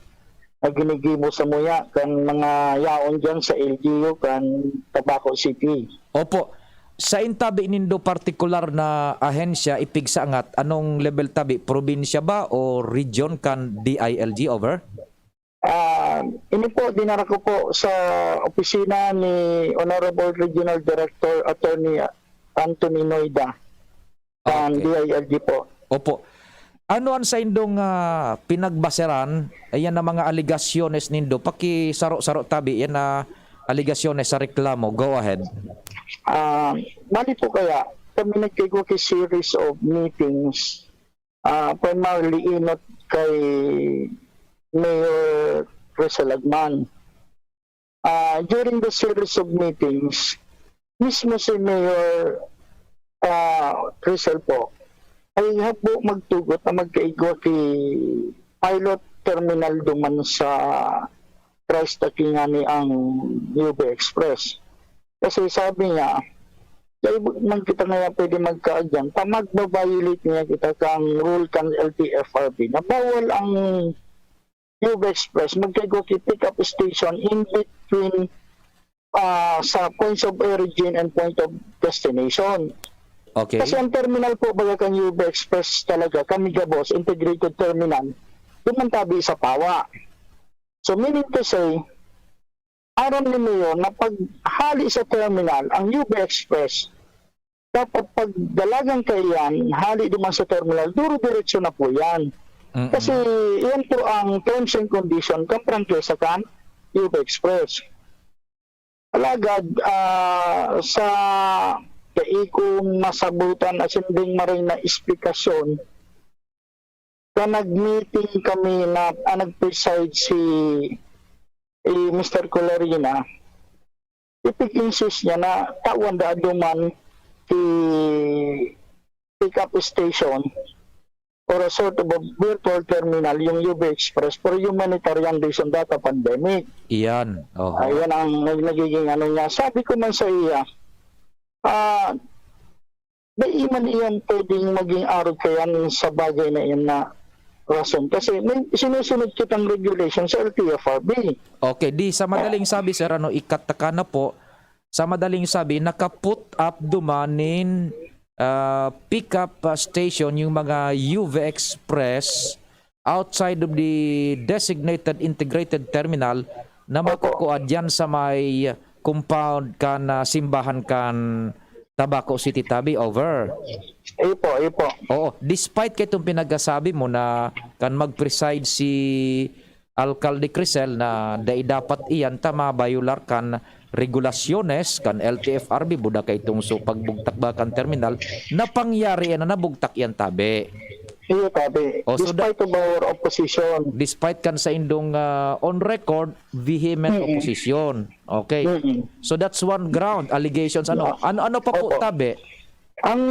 na ginigibo sa muya kan mga yaon diyan sa L G U kan Tabaco City. Opo. Sa intabi nindo partikular na ahensya, ipigsangat, anong level tabi? Probinsya ba o region kan D I L G? Over? Ah, ini po, dinara ko po sa opisina ni Honorable Regional Director Attorney Anthony Noida, kan Okay. D I L G po. Opo. Ano an saindong, ah, pinagbaseran? Ayan na mga alegasyones nindo. Pakisaro-saro tabi. Yan na alegasyones sa reklamo. Go ahead. Ah, bali po kaya, kami nagkaigwa ki series of meetings, ah, primarily inot kay Mayor Risa Lagman. Ah, during the series of meetings, mismo si Mayor, ah, Crisel po, ay habo magtugot na magkaigwa ki pilot terminal duman sa Christ Aki ngani ang U V Express. Kasi sabi niya, "Dai man kita ngaya pwede magkaagyan, ta magba-violate niya kita kang rule kan L T F R B na bawal ang U V Express magkaigwa ki pick-up station in between, ah, sa points of origin and point of destination." Okay. Kasi ang terminal po baga kan U V Express talaga, kami gabos, integrated terminal, duman tabi sa Pawa. So, meaning to say, aram ni Mayor na paghali sa terminal, ang U V Express, dapat pagdalagan kaiyan, hali duman sa terminal, duro-diretso na po yan. Mm-mm. Kasi iyan po ang terms and condition kan prangkisa kan U V Express. Alagad, ah, sa dai ko masabutan asin dai maray na esplikasyon, kan nag-meeting kami na, ah, nag-preside si, eh, Mister Colarina, ipig-insist niya na tawan daa duman ki pick-up station or a sort of a virtual terminal yung U V Express for humanitarian reason data pandemic. Iyan. Oho. Ayan ang nag-, nagiging ano niya. Sabi ko man sa iya, ah, dai man iyan pwedeng maging arog kaiyan sa bagay na iyan na rason. Kasi may sinusunod kitang regulation sa L T F R B. Okay, di sa madaling sabi, sir, ano, ikat ta ka na po. Sa madaling sabi, naka-put up duman nin, ah, pick-up, ah, station yung mga U V Express outside of the designated integrated terminal na Opo. makukua diyan sa may compound kan, ah, simbahan kan Tabaco City tabi. Over. Iyo po, iyo po. Oo, despite kay itong pinagkasabi mo na kan mag-preside si Alkalde Crisel na dai dapat iyan ta mabayular kan regulasyones kan L T F R B, buda kay itong so pagbugtak ba kan terminal, napangyari iyan na nabugtak iyan tabi. Iyo, tabi. Oh, so da- Despite of our opposition. Despite kan saindong, ah, on record, vehement Mm-mm. opposition. Okay. Mm-mm. So that's one ground, allegations, ano. Yeah. Ano, ano pa po, Opo. tabi? Ang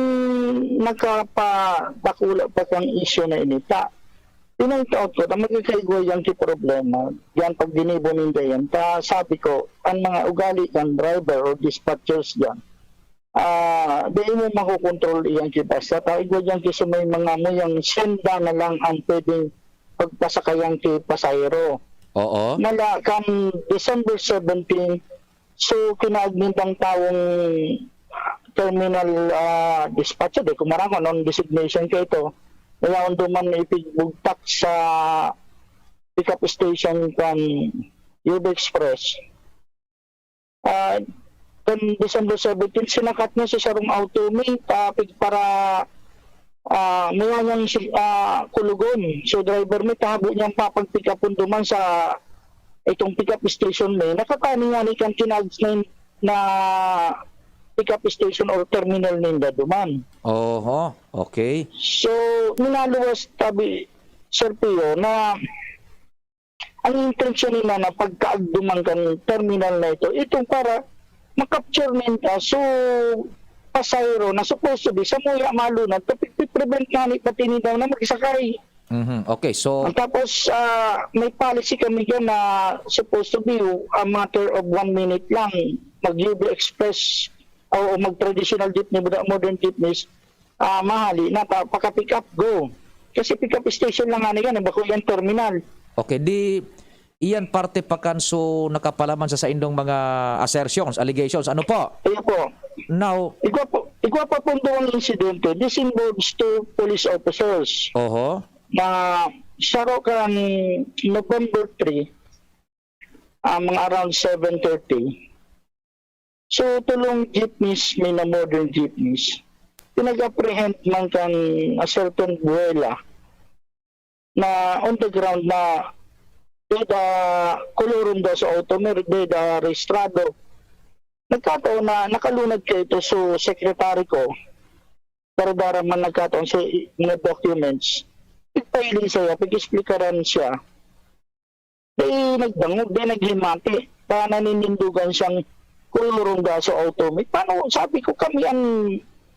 nakapadakulo pa kang issue na ini, ta, pinoint out ko na magkakaigwa yan ki problema. Yan pag ginibo ninda yan. Ta, sabi ko, ang mga ugali kan driver or dispatchers dyan, ah, di mo makokontrol iyan ki basta. Ta, igwa dyan ki sa may mga mo, yung senda na lang ang pwedeng, pagpasakayan ki pasahero. Oo. Mala kan December seventeen, so kinaag nindang tawong, ah, terminal, ah, dispatcher, di ko marang kung anong designation kaito, na yaon duman ipigbugtak sa pickup station kan U B Express. Ah, kan December seventeen, sinakat niya sa sarong auto mi, tapig para, ah, maya niyang si-, ah, kulugon. So, driver mi, tahabo niyang papag-pick-upon duman sa itong pick-up station mi. Nakatani nga ni kan kinaag na, na pick-up station or terminal ninda duman. Oho, okay. So, minaluwas, tabi, Sir Pio, na ang intensyon nila na pagkaagduman kan terminal na ito, itong para ma-capture ninda so pasahero na supposed to be samuya malunad, ta pi-, pi-prevent ngani pati ninda na magsakay. Mhm. Okay, so Ang tapos, ah, may policy kami dyan na supposed to be a matter of one minute lang, mag-U B Express o, o mag-traditional jeepney, modern jeepneys, ah, mahali na pa, paka-pick up, go. Kasi pick up station lang ngani yan, bako yan terminal. Okay, di iyan parte pa kan so nakapalaman sa saindong mga assertions, allegations. Ano po? Iyo po. Now, Igwa po, igwa pa pong duwang insidente. This involves two police officers oho. na saro kan November three, ah, mga around seven thirty. So, tolong jeepneys, may na modern jeepneys. Pinag-apprehend man kan a certain Buela na on the ground na deda kolorum da sa auto, may deda rehistrado. Nagkataon na nakalunad kaito so secretary ko, pero dara man nagkataon sa i-, mga documents. Pigpailing saya, pig-explikaran siya. Dai nagdangog, dai naghimati. Kaya naninindugan siyang kolorum da sa auto mi. Paano, sabi ko, kami ang,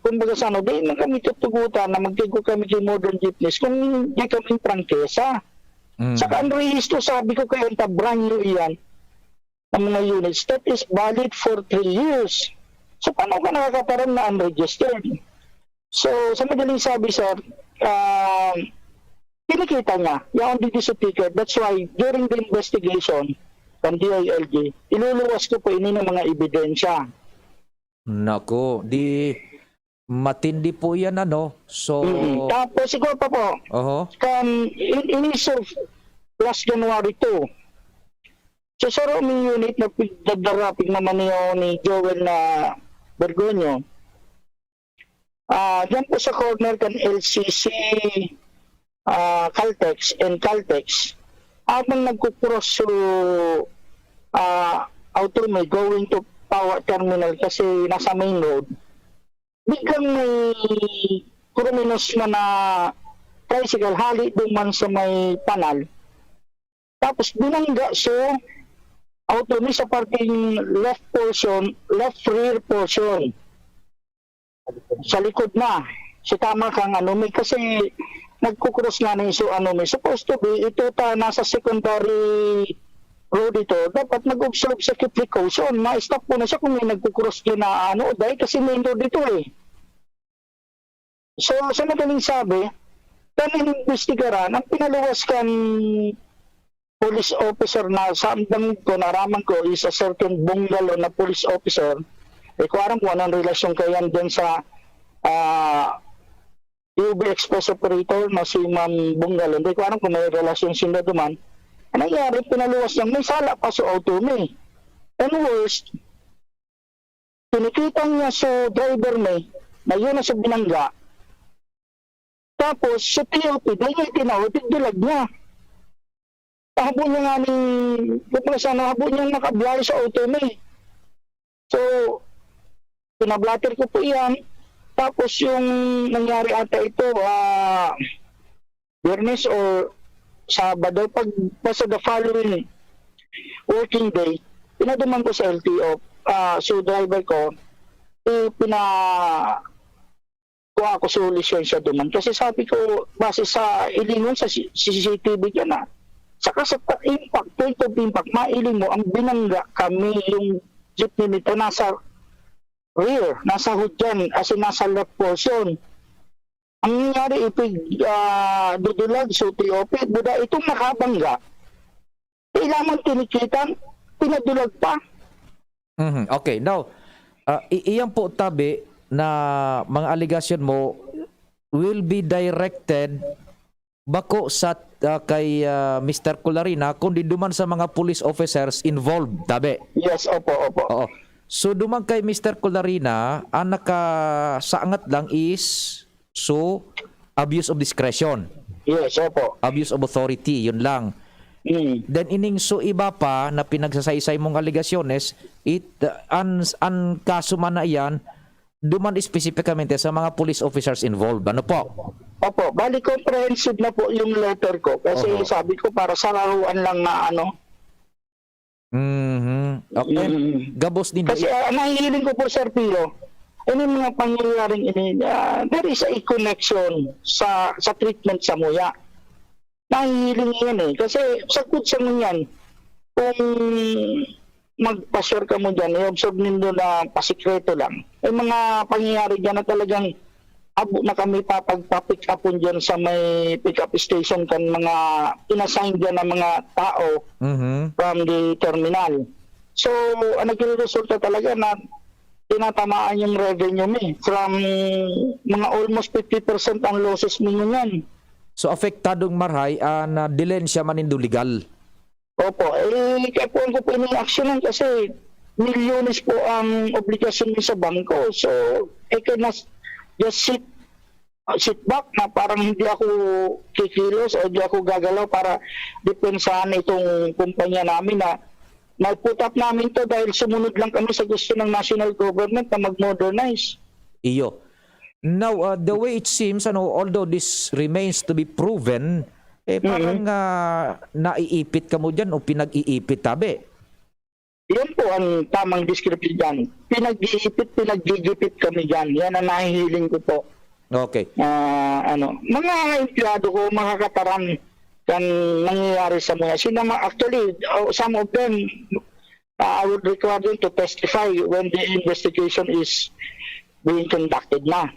kumbaga sa ano, dai man kami tutugutan na magtigo kami kay modern jeepneys kung dai kami prangkesa. Mm. Saka ang rehistro, sabi ko, kaya ang brand new iyan, ang mga units, that is valid for three years. So, paano ka nakakataram na unregistered? So, sa madaling sabi, sir, um, kinikita niya, yaon digdi sa ticket. That's why, during the investigation kan D I L G, iluluwas ko po ini ng mga ebidensya. Naku, di matindi po yan, ano? So Mm. Tapos, ikaw pa po, oho. kan, in, in issue last January two, so, sa roaming unit na pigdadara, pigmamaneho ni Joel na Bergonyo, Ah, diyan po sa corner kan L C C, ah, Caltex and Caltex, habang nagko-cross so, ah, auto mi going to Power Terminal kasi nasa main road, biglang may kuruminos na, na tricycle hali duman sa may panal. Tapos binangga so auto mi sa parting left portion, left rear portion. Sa likod na. So, tama kang ano mi, kasi nagko-cross nga na yung so ano mi. Supposed to be, ito ta, nasa secondary road ito. Dapat mag-observe sa precaution. Ma-stop ko na siya kung may nagko-cross dyan na ano, dahil kasi main road ito eh. So, sa madaling sabi, kan inimbestigaran, ang pinaluwas kan police officer na sa andang ko, naaraman ko, is a certain Bungalo na police officer. Di ko aram kung anong relasyon kaiyan dyan sa, ah, U B Express operator na si Ma'am Bungalo. Hindi ko aram kung may relasyon sinda duman. Ang nangyari, pinaluwas niyang may sala pa sa auto mi. And worst, kinikita niya so driver mi, na yun na so binangga. Tapos, sa T O P, dahil niya itinawag, tigdulag niya. Habo niya nga ning, kumbaga sana, habo niyang nakabiyahe sa auto mi. So, pinablatter ko po iyan. Tapos, yung nangyari ata ito, ah, Biyernes or Sabado, pag, basta the following working day, pinaduman ko sa L T O, ah, so driver ko, eh, pina-, kuha ko sa lisensya duman. Kasi sabi ko, base sa ilingon sa C-, C C T V ka na, saka sa ta-, impact, point of impact, mailing mo, ang binangga kami, yung jeepney nito, nasa rear, nasa hudyan, as in, nasa left portion. Ang nangyari, ipig, ah, dudulag, so T O P, buda itong nakabangga, kailangan tinikitan, pinadulag pa. Mhm. Okay, now, ah, i- iyan po tabi na mga allegation mo will be directed bako sa ah, kay ah, Mister Colarina kundi duman sa mga police officers involved, tabi. Yes, opo, opo. Oo. So duman kay Mister Colarina, ang nakasangat lang is so abuse of discretion, Yes, opo. Abuse of authority, yun lang. Mm. Then ining so iba pa na pinagsasaysay mong alegasyones, it uh, an an kaso man na iyan duman espesipikamente sa mga police officers involved. Ano po? Opo, bali comprehensive na po yung letter ko kasi Oho. sabi ko para sararuan lang na ano. Mhm. Okay. Mm. Gabos din. Kasi ah, nahihiling ko po, Sir Pio, ini mga pangyayaring ini, ah, there is a connection sa sa treatment sa muya. Nahihiling yan eh. Kasi sagkod sa ngunyan, kung magpa-share kamo dyan, i-observe nindo na pasikreto lang. May mga pangyayari dyan na talagang abo na kami papagpa-pick upon dyan sa may pick up station kan mga inassign dyan na mga tao Mhm. from the terminal. So, ang nagreresulta talaga na tinatamaan yung revenue mi from mga almost fifty percent ang losses mi ngunyan. So apektadong marahay an ah, dilensya manindo legal. Opo, eh, kaya po ko po ini-actionan kasi milyones po ang obligasyon mi sa bangko. So, I cannot just sit sit back na parang hindi ako kikilos o hindi ako gagalaw para depensahan itong kumpanya namin na na-put up namin 'to dahil sumunod lang kami sa gusto ng national government na mag-modernize. Iyo. Now, uh, the way it seems, ano, although this remains to be proven, eh, parang ah, naiipit kamo dyan o pinag-iipit, tabi. Yun po ang tamang description diyan. Pinag-iipit, pinaggigipit kami diyan. Yan ang nahihiling ko po. Okay. Ah, ano, mga empleyado ko, mga kataran, kan nangyayari sa mga, sila ma- actually, oh, some of them, ah, I would require them to testify when the investigation is being conducted na.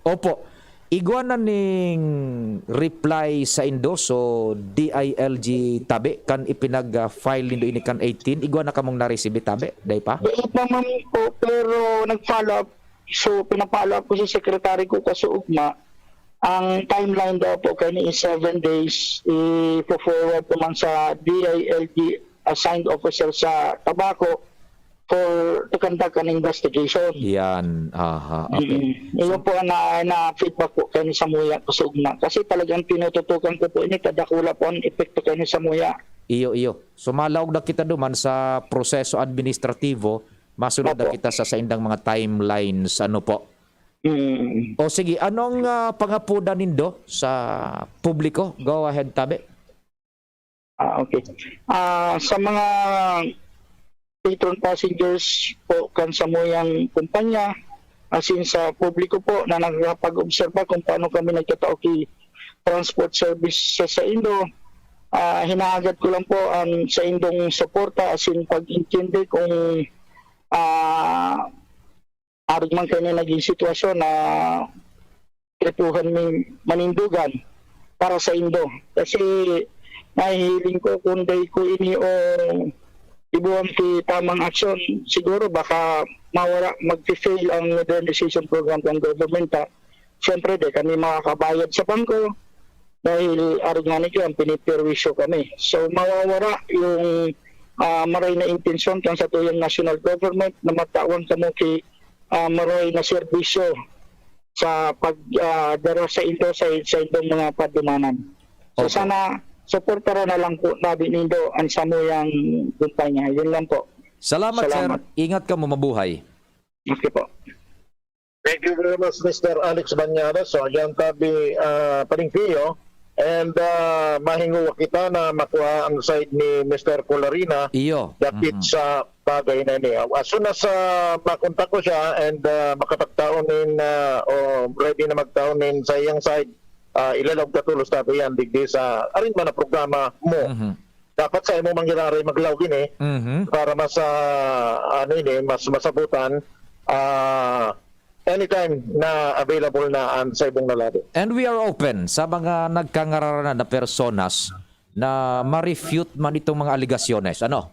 Opo. Igwa na ning reply sa indo, so D I L G tabi, kan ipinag-file nindo ini kan eighteen, igwa na kamong na-receive tabi, dai pa? Dai pa man po, pero nag-follow up. So, pina-follow up ko sa secretary ko kasi ugma. Ang timeline daw po kani is seven days. I-forward ko man sa D I L G assigned officer sa Tabaco for to conduct an investigation. Yan. Aha. Okay. Mm. Iyon po ang na, na feedback po kani sa muya ko sa ugma. Kasi talagang tinututukan ko po ini, kadakula po ang epekto kani sa muya. Iyo, iyo. So malaog na kita duman sa proseso administratibo, masunod na Opo. kita sa saindang mga timelines, ano po. Mm. O sige, anong ah, pangapodan nindo sa publiko? Go ahead, tabi. Ah, okay. Ah, sa mga patron passengers po kan samuyang kumpanya, as in sa publiko po na nakakapag-obserba kung paano kami nagtatao ki transport service sa, sa indo, ah, hinahagad ko lang po ang sa indong suporta, as in pag-intindi kung ah, arog man kani naging sitwasyon na kaipuhan mi manindogan para sa indo. Kasi nahihiling ko kung dai ko ini o ibuang ki tamang aksyon, siguro baka mawara, magfi-fail ang modernization program kan government, ha. Siyempre, di kami makakabayad sa bangko dahil arog nga nito, ang piniperwisyo kami. So, mawawara yung ah, maray na intensyon kan satuyang national government na matawan kamo ki ah, maray na serbisyo sa pag ah, dara sa indo sa, sa indong mga padumanan. So Opo. Sana suportaran na lang po nabi nindo ang samuyang kumpanya. Yun lang po. Salamat, Salamat. sir. Ingat kamo, mabuhay. Okay po. Thank you very much, Mister Alex Bañares. So, yan tabi, ah, Palengkeo. And ah, mahinguwa kita na makuha ang side ni Mister Colarina Iyo. dapit Mhm. sa bagay na ini. As soon as ah, makontak ko siya and ah, makapagtaon nin ah, o ready na magtaon nin sa iyang side, ah, ilalaog ka tulos tabi yan digdi sa arin man na programa mo. Mhm. Dapat sa imo mangyararay maglaog ini Mhm. para mas ah, ano ini, mas masabutan. Ah, anytime na available na ang sa ibong lalaki. And we are open sa mga nagkangaranan na personas na ma-refute man itong mga alegasyones. Ano?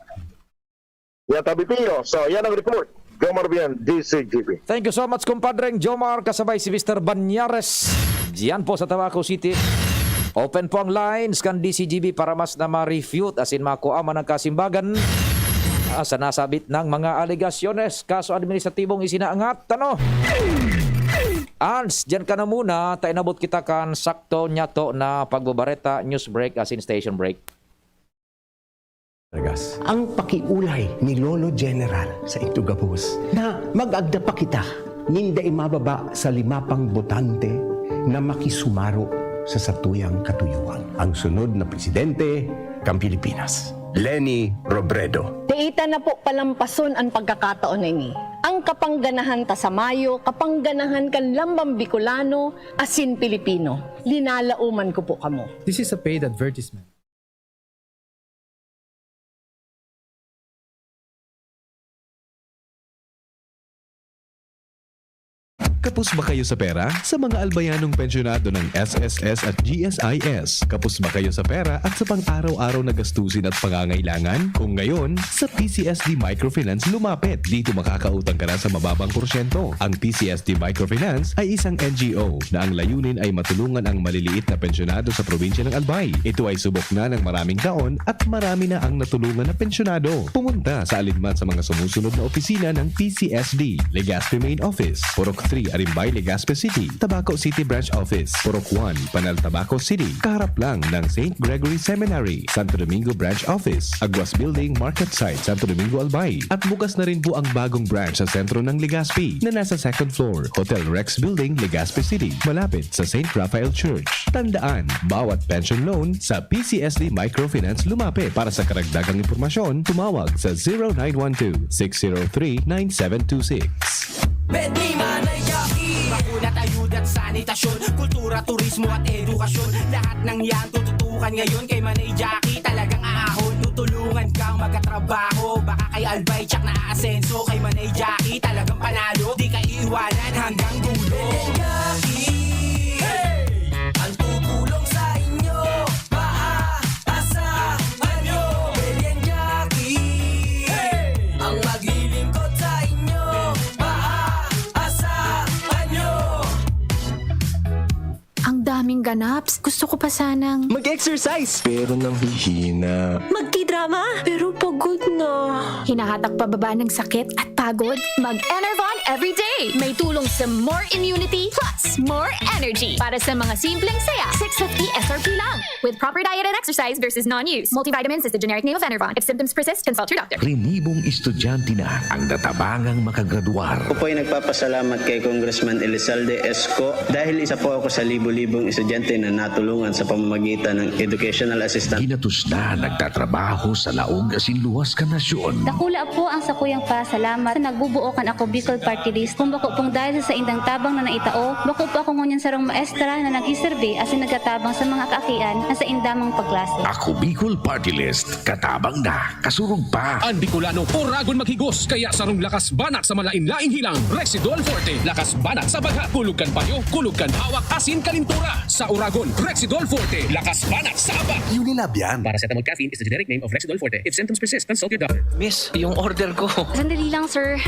Yan, Tabi Pio. So, yan ang report. Jomar Bian, D C G B. Thank you so much, kumpadreng Jomar, kasabay si Mister Banyares. Diyan po sa Tabaco City. Open po ang lines kan D C G B para mas na ma-refute, as in, makua man ang kasimbagan, ah, sa nasabit ng mga alegasyones. Kaso administratibong isinaangat, ano? Ans, diyan ka na muna. Ta inabot kita kan sakto niyato na pagbabareta, news break, as in, station break. Ragas. Ang pakiolay ni Lolo General sa Itugabos na mag-agda pa kita nin dai mababa sa lima pang botante na makisumaro sa satuyang katuyuan. Ang sunod na presidente kan Pilipinas, Leni Robredo. Dai ta na po palampason an pagkakataon na ini. Ang kapangganahan ta sa mayo, kapangganahan kan lambang Bicolano asin Pilipino. Linalaoman ko po kamo. This is a paid advertisement. Kapos ba kayo sa pera? Sa mga albayanong pensyonado ng S S S at G S I S, kapos ba kayo sa pera at sa pang-araw-araw na gastusin at pangangailangan? Kung ngayon, sa P C S D Microfinance lumapit. Dito makakautang ka na sa mababang porsyento. Ang P C S D Microfinance ay isang N G O na ang layunin ay matulungan ang maliliit na pensyonado sa probinsya ng Albay. Ito ay subok na ng maraming taon at marami na ang natulungan na pensyonado. Pumunta sa alinman sa mga sumusunod na opisina ng P C S D: Legazpi Main Office, Purok three, Arimbay, Legazpi City; Tabaco City Branch Office, Purok one, Panal, Tabaco City, kaharap lang ng Saint Gregory Seminary; Santo Domingo Branch Office, Aguas Building, Market Site, Santo Domingo, Albay. At bukas na rin po ang bagong branch sa sentro ng Legazpi, na nasa second floor, Hotel Rex Building, Legazpi City, malapit sa Saint Raphael Church. Tandaan, bawat pension loan sa P C S D Microfinance lumapit. Para sa karagdagang impormasyon, tumawag sa zero nine one two, six zero three, nine seven two six. Pwede man ay yakin. Bakuna tayo at sanitasyon, kultura, turismo at edukasyon. Lahat ng yan tututukan ngayon kay Manay Jackie. Talagang aahon, tutulungan kang magkatrabaho. Baka kay Albay tsak na aasenso, kay Manay Jackie talagang panalo. Di ka iiwanan hanggang dulo. Manay Jackie, hey! Ang tutulong sa inyo, maaasahan nyo. Manay Jackie, hey! Ang maglilingkod sa inyo, maaasahan nyo. Ang daming ganaps. Gusto ko pa sanang mag-exercise, pero nanghihina. Magkidrama, pero pagod na. Hinahatak pababa ng sakit at pagod? Mag-Enervon everyday! May tulong sa more immunity plus more energy. Para sa mga simpleng saya, six fifty S R P lang. With proper diet and exercise versus non-use. Multivitamins is the generic name of Enervon. If symptoms persist, consult your doctor. Rinibong estudyante na ang natabangang makagradwar. Ako po ay nagpapasalamat kay Congressman Elizalde Esco dahil isa po ako sa libo-libong estudyante na natulungan sa pamamagitan ng educational assistance. Ginatos na nagtatrabaho sa laog asin luwas kan nasyon. Dakula po ang sakuyang pasalamat sa nagbubuo kan Ako Bicol Party List. Kung bako pong dahil sa saindang tabang na naitao, bako po ako ngunyan sarong maestra na nagsiserbi asin nagtatabang sa mga kaakian na sainda mang pagklase. Ako Bicol Party List, katabang na, kasurog pa. An Bicolano, oragon maghigos, kaya sarong lakas banak sa malain-laing hilang, Rexidol Forte. Lakas banak sa bagha, kulog kan payo, kulog kan hawak, asin kalintura. Sa oragon, Rexidol Forte. Lakas banak sa abak. Unilab yan. Paracetamol caffeine is the generic name of Rexidol Forte. If symptoms persist, consult your doctor. Miss, yung order ko. Sandali lang, sir.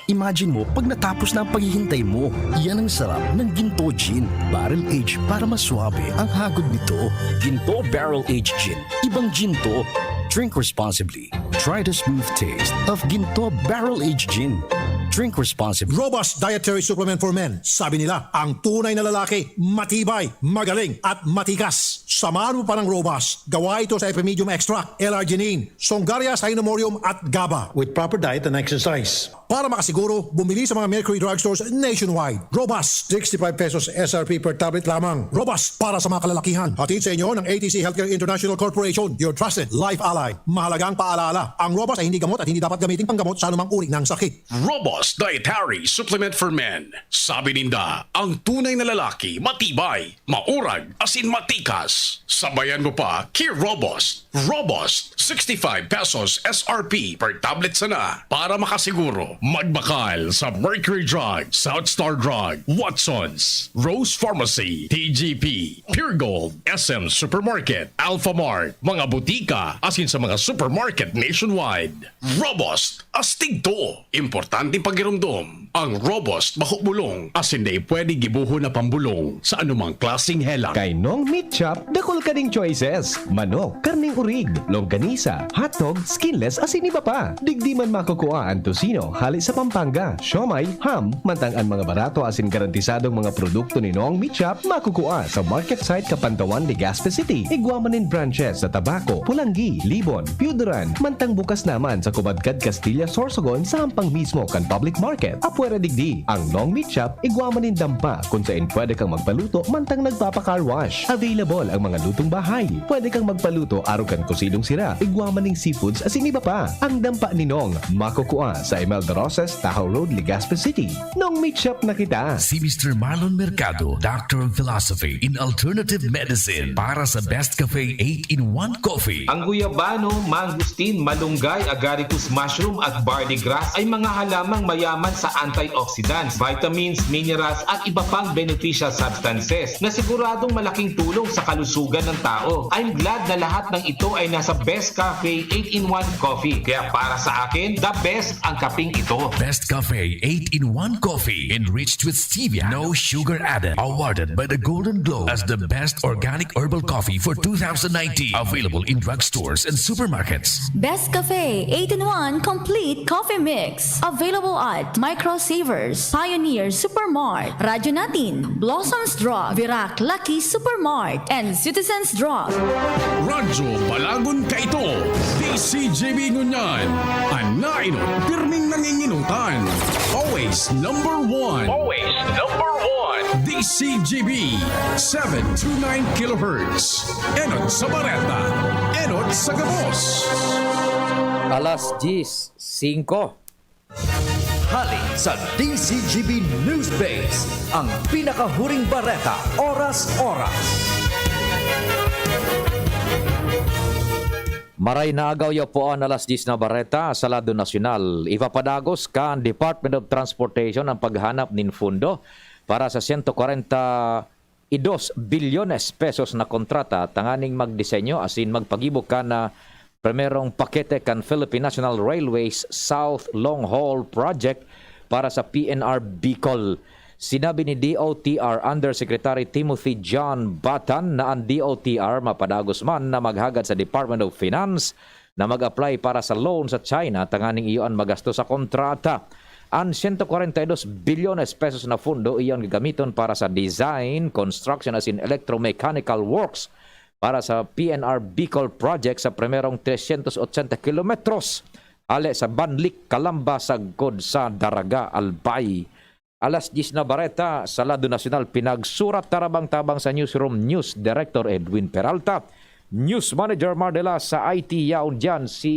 Imagine mo, pag natapos na ang paghihintay mo, yan ang sarap ng Ginto Gin. Barrel aged para mas swabe ang hagod nito. Ginto Barrel Aged Gin. Ibang Ginto. Drink responsibly. Try the smooth taste of Ginto Barrel Aged Gin. Drink responsibly. Robust Dietary Supplement for Men. Sabi nila, ang tunay na lalaki, matibay, magaling, at matikas. Samahan mo pa ng Robust. Gawa ito sa Epimedium Extract, L-arginine, Songaria, Cynomorium at gaba. With proper diet and exercise. Para makasiguro, bumili sa mga Mercury Drugstores nationwide. Robust, sixty-five pesos S R P per tablet lamang. Robust para sa mga kalalakihan. Hatid sa inyo ng A T C Healthcare International Corporation, your trusted life ally. Mahalagang paalala, ang Robust ay hindi gamot at hindi dapat gamiting panggamot sa anumang uri ng sakit. Robust Dietary Supplement for Men. Sabi ninda, ang tunay na lalaki, matibay, maurag, asin matikas. Sabayan mo pa ki Robust. Robust, sixty-five pesos S R P per tablet sana. Para makasiguro, magbakal sa Mercury Drug, South Star Drug, Watsons, Rose Pharmacy, T G P, Pure Gold, S M Supermarket, Alphamart, mga butika, asin sa mga supermarket nationwide. Robust, astig to. Importanteng pagiromdom. Ang Robust bako bulong, asin dai pwede gibohon na pambulong sa anumang klaseng helang. Kay Nong Meat Shop, dakul ka ning choices. Manok, karneng urig, longganisa, hotdog, skinless, asin iba pa. Digdi man makukua an tocino, hale sa Pampanga, siomai, ham, mantang an mga barato asin garantisadong mga produkto ni Nong Meat Shop, makukua sa market site Kapantawan, Legazpi City. Igwa man nin branches sa Tabaco, Polangui, Libon, Piuduran, mantang bukas naman sa Kubadkad, Castilla, Sorsogon sa hampang mismo kan public market. Apwera digdi, ang Nong Meat Shop, igwa man nin dampa kung saen pwede kang magpaluto mantang nagpapa-car wash. Available ang mga lutong bahay. Pwede kang magpaluto arog kan kusinong sira, igwa man nin seafoods asin iba pa. Ang dampa ni Nong, makukua sa Imelda Roses, Tahaw Road, Legazpi City. Nong Meat Shop na kita. Si Mister Marlon Mercado, Doctor of Philosophy in Alternative Medicine, para sa Best Cafe eight-in-one Coffee. Ang guyabano, mangosteen, malunggay, agaricus mushroom at barley grass ay mga halamang mayaman sa antioxidants, vitamins, minerals at iba pang beneficial substances na siguradong malaking tulong sa kalusugan ng tao. I'm glad na lahat ng ito ay nasa Best Cafe eight-in-one Coffee. Kaya para sa akin, the best ang kaping ito. Best Cafe eight-in-one Coffee, enriched with stevia, no sugar added. Awarded by the Golden Globe as the best organic herbal coffee for two thousand nineteen. Available in drugstores and supermarkets. Best Cafe eight-in-one Complete Coffee Mix. Available at Micro Savers, Pioneer Supermart, Radyo Natin, Blossoms Drug, Virac Lucky Supermart, and Citizens Drug. Radyo Balagon kaito, D C G B ngunyan, an naenot pirming nanginginutan. Always number one. Always number one. D C G B, seven two nine kilohertz. Enot sa bareta, enot sa gabos. Alas diyes singko. Hale sa D C G B News Base, ang pinakahuring bareta, oras-oras. Maray na agaw, yaw po an alas diyes na bareta sa lado nasyonal. Ipapadagos kan Department of Transportation ang paghanap nin fundo para sa sento kwarenta y dos bilyones pesos na kontrata tanganing magdisenyo asin magpagibo kan, ah, primerong pakete kan Philippine National Railways South Long Haul Project para sa P N R Bicol. Sinabi ni D O T R Undersecretary Timothy John Batan na an D O T R mapadagos man na maghagad sa Department of Finance na mag-apply para sa loan sa China tanganing iyo an magasto sa kontrata. An sento kwarenta y dos bilyones pesos na fundo iyo an gagamiton para sa design, construction asin electromechanical works para sa P N R Bicol Project sa primerong tresyentos otsenta kilometros, hale sa Banlic, Calamba, sagkod sa Daraga, Albay. Alas diyes na bareta sa lado nasyonal, pinagsurat tarabang-tabang sa newsroom, News Director Edwin Peralta, News Manager Mardela sa I T, yaon diyan si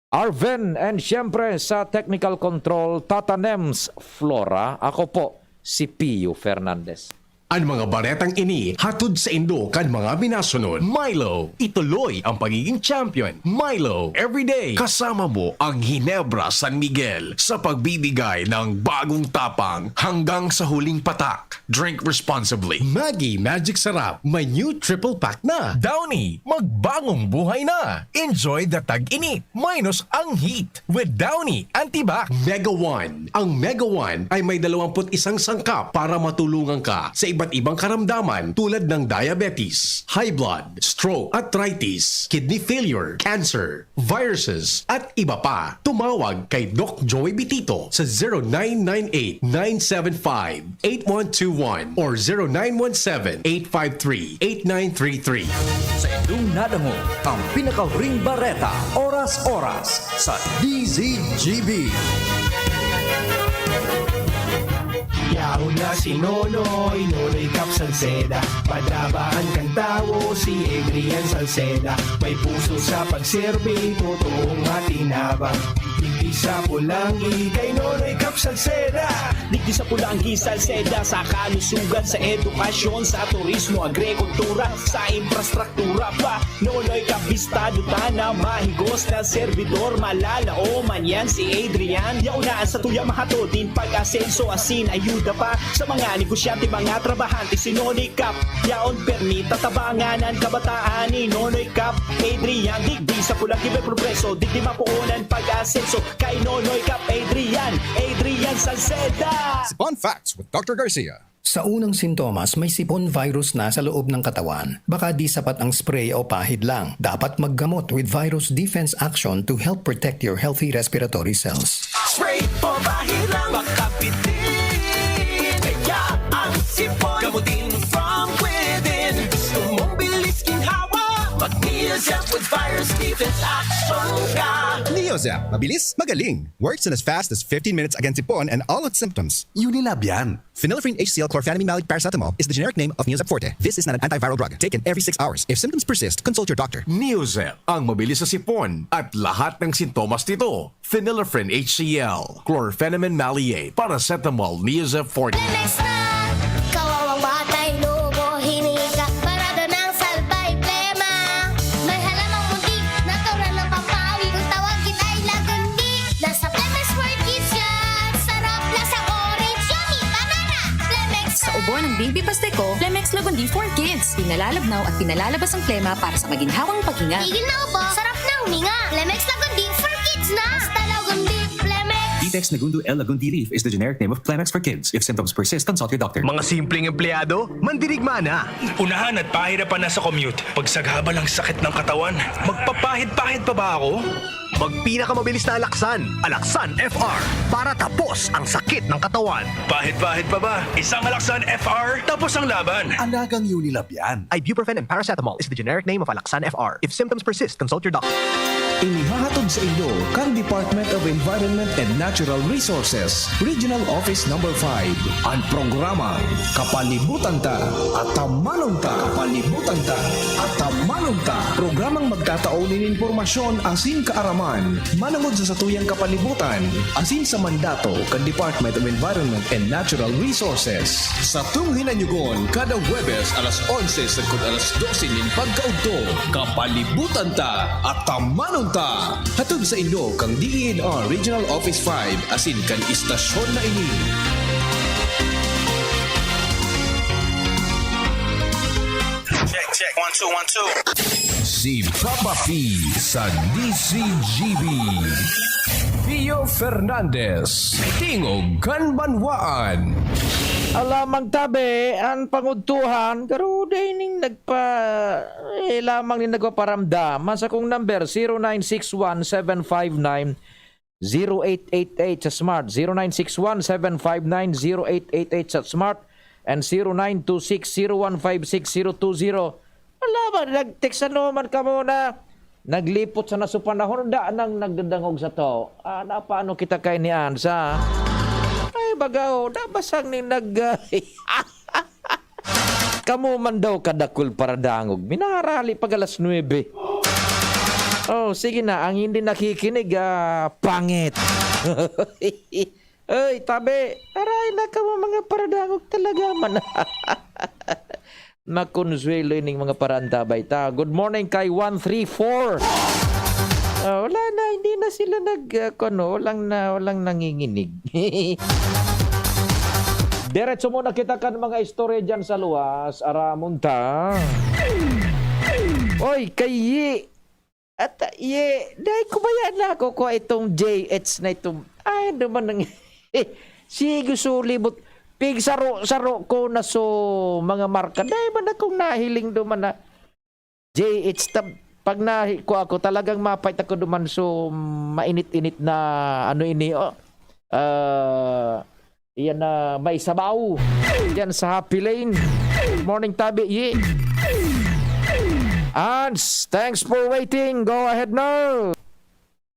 Arven, and siyempre sa technical control, Tata Nems Flora. Ako po si Pio Fernandez. An mga baretang ini hatod saindo kan mga minasunod. Milo, ituloy ang pagiging champion. Milo, everyday kasama mo ang Ginebra San Miguel sa pagbibigay ng bagong tapang hanggang sa huling patak. Drink responsibly. Maggi Magic Sarap, may new triple pack na. Downy, magbagong buhay na. Enjoy the tag-init minus ang heat with Downy Antibac. Mega One. Ang Mega One ay may dalawampu't isang sangkap para matulungan ka sa iba't ibang karamdaman tulad ng diabetes, high blood, stroke, arthritis, kidney failure, cancer, viruses, at iba pa. Tumawag kay Doc Joey Bitito sa zero nine nine eight, nine seven five, eight one two one or zero nine one seven, eight five three, eight nine three three. Sa indong nadangog, ang pinakahuring bareta, oras-oras, sa D Z G B. Yaon na si Nonoy, Nonoy Cap Salceda. Padabaan kan tawo si Adrian Salceda. May puso sa pagserbi, totoong matinabang. Digdi sa Pulanggi, kay Nonoy Cap Salceda. Digdi sa Pulanggi, Salceda, sa kalusugan, sa edukasyon, sa turismo, agrikultura, sa infrastruktura pa. Nonoy Cap, bistado ta na mahigos na servidor, malalaoman yan si Adrian. Yaon na an satuya mahatod nin pag-asenso asin ayuda pa sa mga negosyante, mga trabahante. Si Nonoy Cap, yaon permi tatabangan an kabataan ni Nonoy Cap. Adrian, digdi sa Pulanggi may progreso, digdi mapoon an pag-asenso. Kay Nonoy Cap, Adrian, Adrian Salceda. Sipon Facts with Doctor Garcia. Sa unang sintomas, may sipon virus na sa loob ng katawan. Baka di sapat ang spray o pahid lang. Dapat maggamot with Virus Defense Action to help protect your healthy respiratory cells. Spray o pahid lang, makapitin. Kaya ang sipon, gamutin from within. Gusto mong bilis ginhawa? Mag-Neozep with Virus Defense Action ka. Neozep, mabilis, magaling. Works in as fast as fifteen minutes against sipon and all its symptoms. Unilab yan. Phenylephrine H C L chlorphenamine maleate paracetamol is the generic name of Neozep Forte. This is not an antiviral drug. Taken every six hours. If symptoms persist, consult your doctor. Neozep, ang mabilis sa sipon at lahat ng sintomas nito. Phenylephrine H C L, chlorphenamine maleate, paracetamol, Neozep Forte. Lemex na! Kawawang batay, lubo, hinika, parada ng salbay, plema. May halamang muntik, natural na pampawi. Kung tawagin ay lagundi, nasa Lemex World Kids yan. Sarap, lasang orange, yummy, banana. Lemex Sa ubo ng baby pastiko, Lemex Lagundi for Kids. Pinalalabnaw at pinalalabas ang plema para sa maginhawang paghinga. Tigil na ubo, sarap na huminga. Lemex Lagundi for Kids na. Basta Lagundi, Lemex. Vitex Negundo L Lagundi Leaf is the generic name of Plemex for Kids. If symptoms persist, consult your doctor. Mga simpleng empleyado, mandirigma na. Unahan at pahirapan na sa commute. Pagsagabal ang sakit ng katawan. Magpapahid-pahid pa ba ako? Magpinakamabilis na Alaxan, Alaxan F R, para tapos ang sakit ng katawan. Pahid-pahid pa ba? Isang Alaxan F R, tapos ang laban. Alagang Unilab yan. Ibuprofen and paracetamol is the generic name of Alaxan F R. If symptoms persist, consult your doctor. Inihahatod sa inyo kan Department of Environment and Natural Resources, Regional Office Number five, an programang Kapalibutan Ta, Atamanon Ta. Kapalibutan Ta, Atamanon Ta. Programang magtatao nin impormasyon asin kaaraman manongod sa satuyang kapalibutan asin sa mandato kan Department of Environment and Natural Resources. Satong hinanyugon kada Huwebes alas onse sagkod alas dose nin pagkaudto, Kapalibutan Ta, Atamanon Ta. Hatod sa inyo kan D E N R Regional Office five asin kan istasyon na ini. Check, check. One, two, one, two. Si Papa P sa D C G B. Pio Fernandez, Tingog kan Banwaan. Alamang tabi, an pangudtuhan, garo dai ning nagpa, eh, lamang ning nagpaparamdam. An sakong number, zero nine six one seven five nine zero eight eight eight sa Smart, zero nine six one seven five nine zero eight eight eight sa Smart, and zero nine two six zero one five six zero two zero. Wala ba? Nag-text ano man kamo na naglipot sa naso panahon, da nang nagdadangog sa tao. Ah, na paano kita kay ni Ansa? Ay, bagaw, nabasang ni nag-, kamo man daw kadakul paradangog. Minarali pag alas nuebe. Oh, sige na, ang hindi nakikinig, ah, pangit. Ay, tabi, aray na kamo mga paradangog talaga man. Makonsuelo ining mga parantabay ta. Good morning kay one three four. Ah, wala na, hindi na sila nag, ah, kuno, walang na, walang nanginginig. Diretso muna kita kan mga istorya dyan sa luwas. Aramon ta. Oy, kayi. At, ah, ye, dai ko baya na ako kua itong J H na itong, ay, duman nang, sige, sulibot, pigsaro-saro ko na so mga marka. Dai man akong nahiling duman na J H tab-, pag nahi ko ako, talagang mapait ako duman so mainit-init na ano ini, oh. Ah, iyan na may sabaw. Yan sa Happy Lane. Morning, tabi, ye. Ans, thanks for waiting. Go ahead now.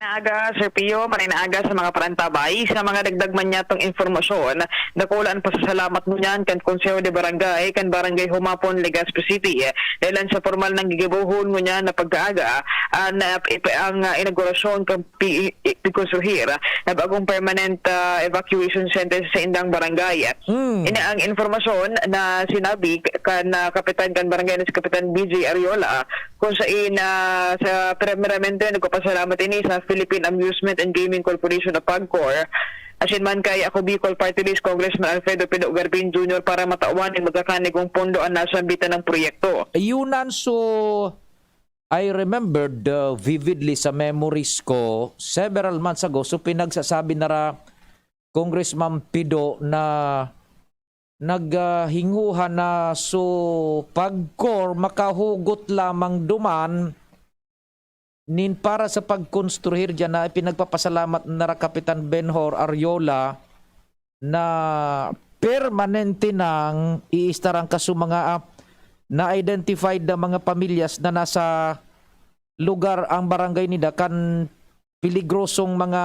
Aga, Sir Pio, maray na aga sa mga parantabay. Sa mga dagdag man niyatong impormasyon, dakula an pasasalamat ngunyan kan Konseho de Barangay kan Barangay Humapon, Legazpi City. Dahilan sa pormal nang gigibohon ngunyan na pagkaaga, ah, na ip-, ang, ah, inaugurasyon kan pi-, i-, pigkonstruhir na bagong permanent, ah, evacuation center sa indang barangay. Mm. Ini ang impormasyon na sinabi k-, kan, ah, kapitan kan barangay na si Kapitan B J Ariola, kung sain, ah, sa primeramente, nagpapasalamat ini sa Philippine Amusement and Gaming Corporation o PAGCOR, asin man kay Ako Bicol Party List Congressman Alfredo Pido Garbin Junior para matawan nin magkakanigong pondo an nasambitan na proyekto. Ayunan, so, I remembered, uh, vividly sa memories ko, several months ago, so, pinagsasabi na ra Congressman Pido na nag, ah, hinguha na, so, PAGCOR makahugot lamang duman nin para sa pagkonstruhir diyan na ipinagpapasalamat na ra Kapitan Benhur Ariola na permanente nang iistaran kaso mga, ah, na-identified na mga pamilyas na nasa lugar ang barangay nila kan peligrosong mga,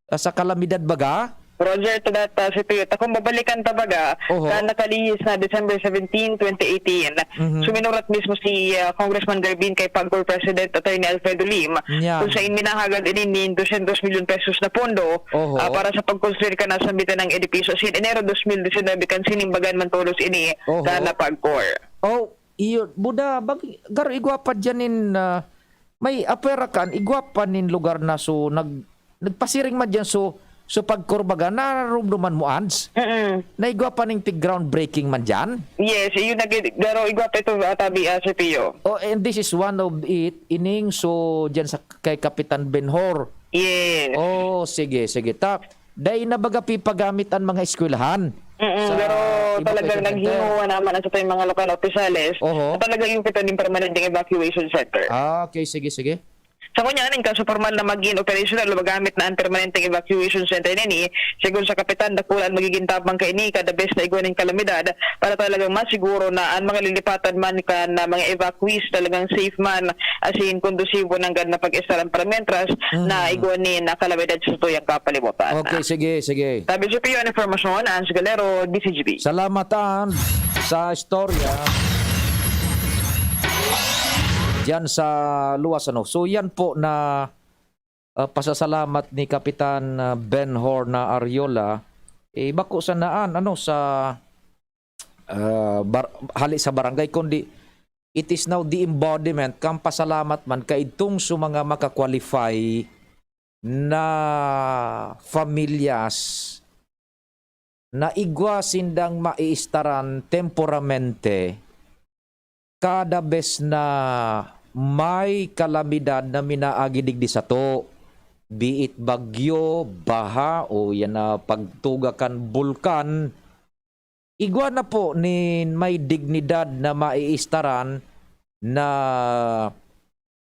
ah, sa kalamidad baga? Roger, to that, ah, si Pio. Ta kung babalikan ta baga, Oho. Sa nakalihis na December seventeen, twenty eighteen, Mhm. suminurat mismo si, ah, Congressman Garbin kay PAGCOR President Attorney Alfredo Lim, Yan. kung sain minahagad ini nin dosyentos milyon pesos na pondo, Oho. ah, para sa pagkonstruir kan nasambitan na edipisyo. Sin Enero dos mil disinebe kan sinimbagan man tolos ini Oho. kan PAGCOR. Oh, iyo, buda, bag-, garo igwa pa diyan nin, ah, may apwera kan, igwa pa nin lugar na so, nag-, nagpasiring man diyan so, so PAGCOR baga, nararumduman mo, Ads? Mm-mm. Na igwa pa ning pig-groundbreaking man diyan? Yes, iyo nag-, garo igwa pa ito, ah, tabi, ah, Sir Pio. Oh, and this is one of it, ining so, diyan sa kay Kapitan Benhur. Yes. Oh, sige, sige. Ta, dai na baga pipagamit an mga eskwelahan Mm-mm, sa pero evacuation talagang center? Naghinguha naman ang satuyang mga lokal na opisyales Oho. na talagang yung pito ning permanenteng evacuation center. Ah, okay. Sige, sige. Sa ngunyan, in kaso pormal na magin operasyonal o magamit na ang permanenteng evacuation center nini, segun sa kapitan, dakula an magigin tabang kaini kada bes na igwa nin kalamidad para talagang masiguro na ang mga lilipatan man kan, ah, mga evacuees talagang safe man, asin kondisibo nanggad na pag-estaran para mientras Mm. na igwa nin, ah, kalamidad sa satuyang kapalibutan. Okay, sige, sige. Tabi sa Piyo, an impormasyon, Ange Galero, D Z G B. Salamat, Ange, sa istorya diyan sa luwas, ano. So, yan po na, ah, pasasalamat ni Kapitan, ah, Benhur na Ariola. Eh, bako sanaan, ano, sa, ah, bar-, hali sa barangay, kundi it is now the embodiment kan pasalamat man kaidtong sa mga maka-qualify na pamilyas na igwa sindang maiistaran temporamente kada bes na may kalamidad na minaagi digdi sato, be it bagyo, baha, o yan na pagtuga kan bulkan. Igwa na po nin may dignidad na maiistaran na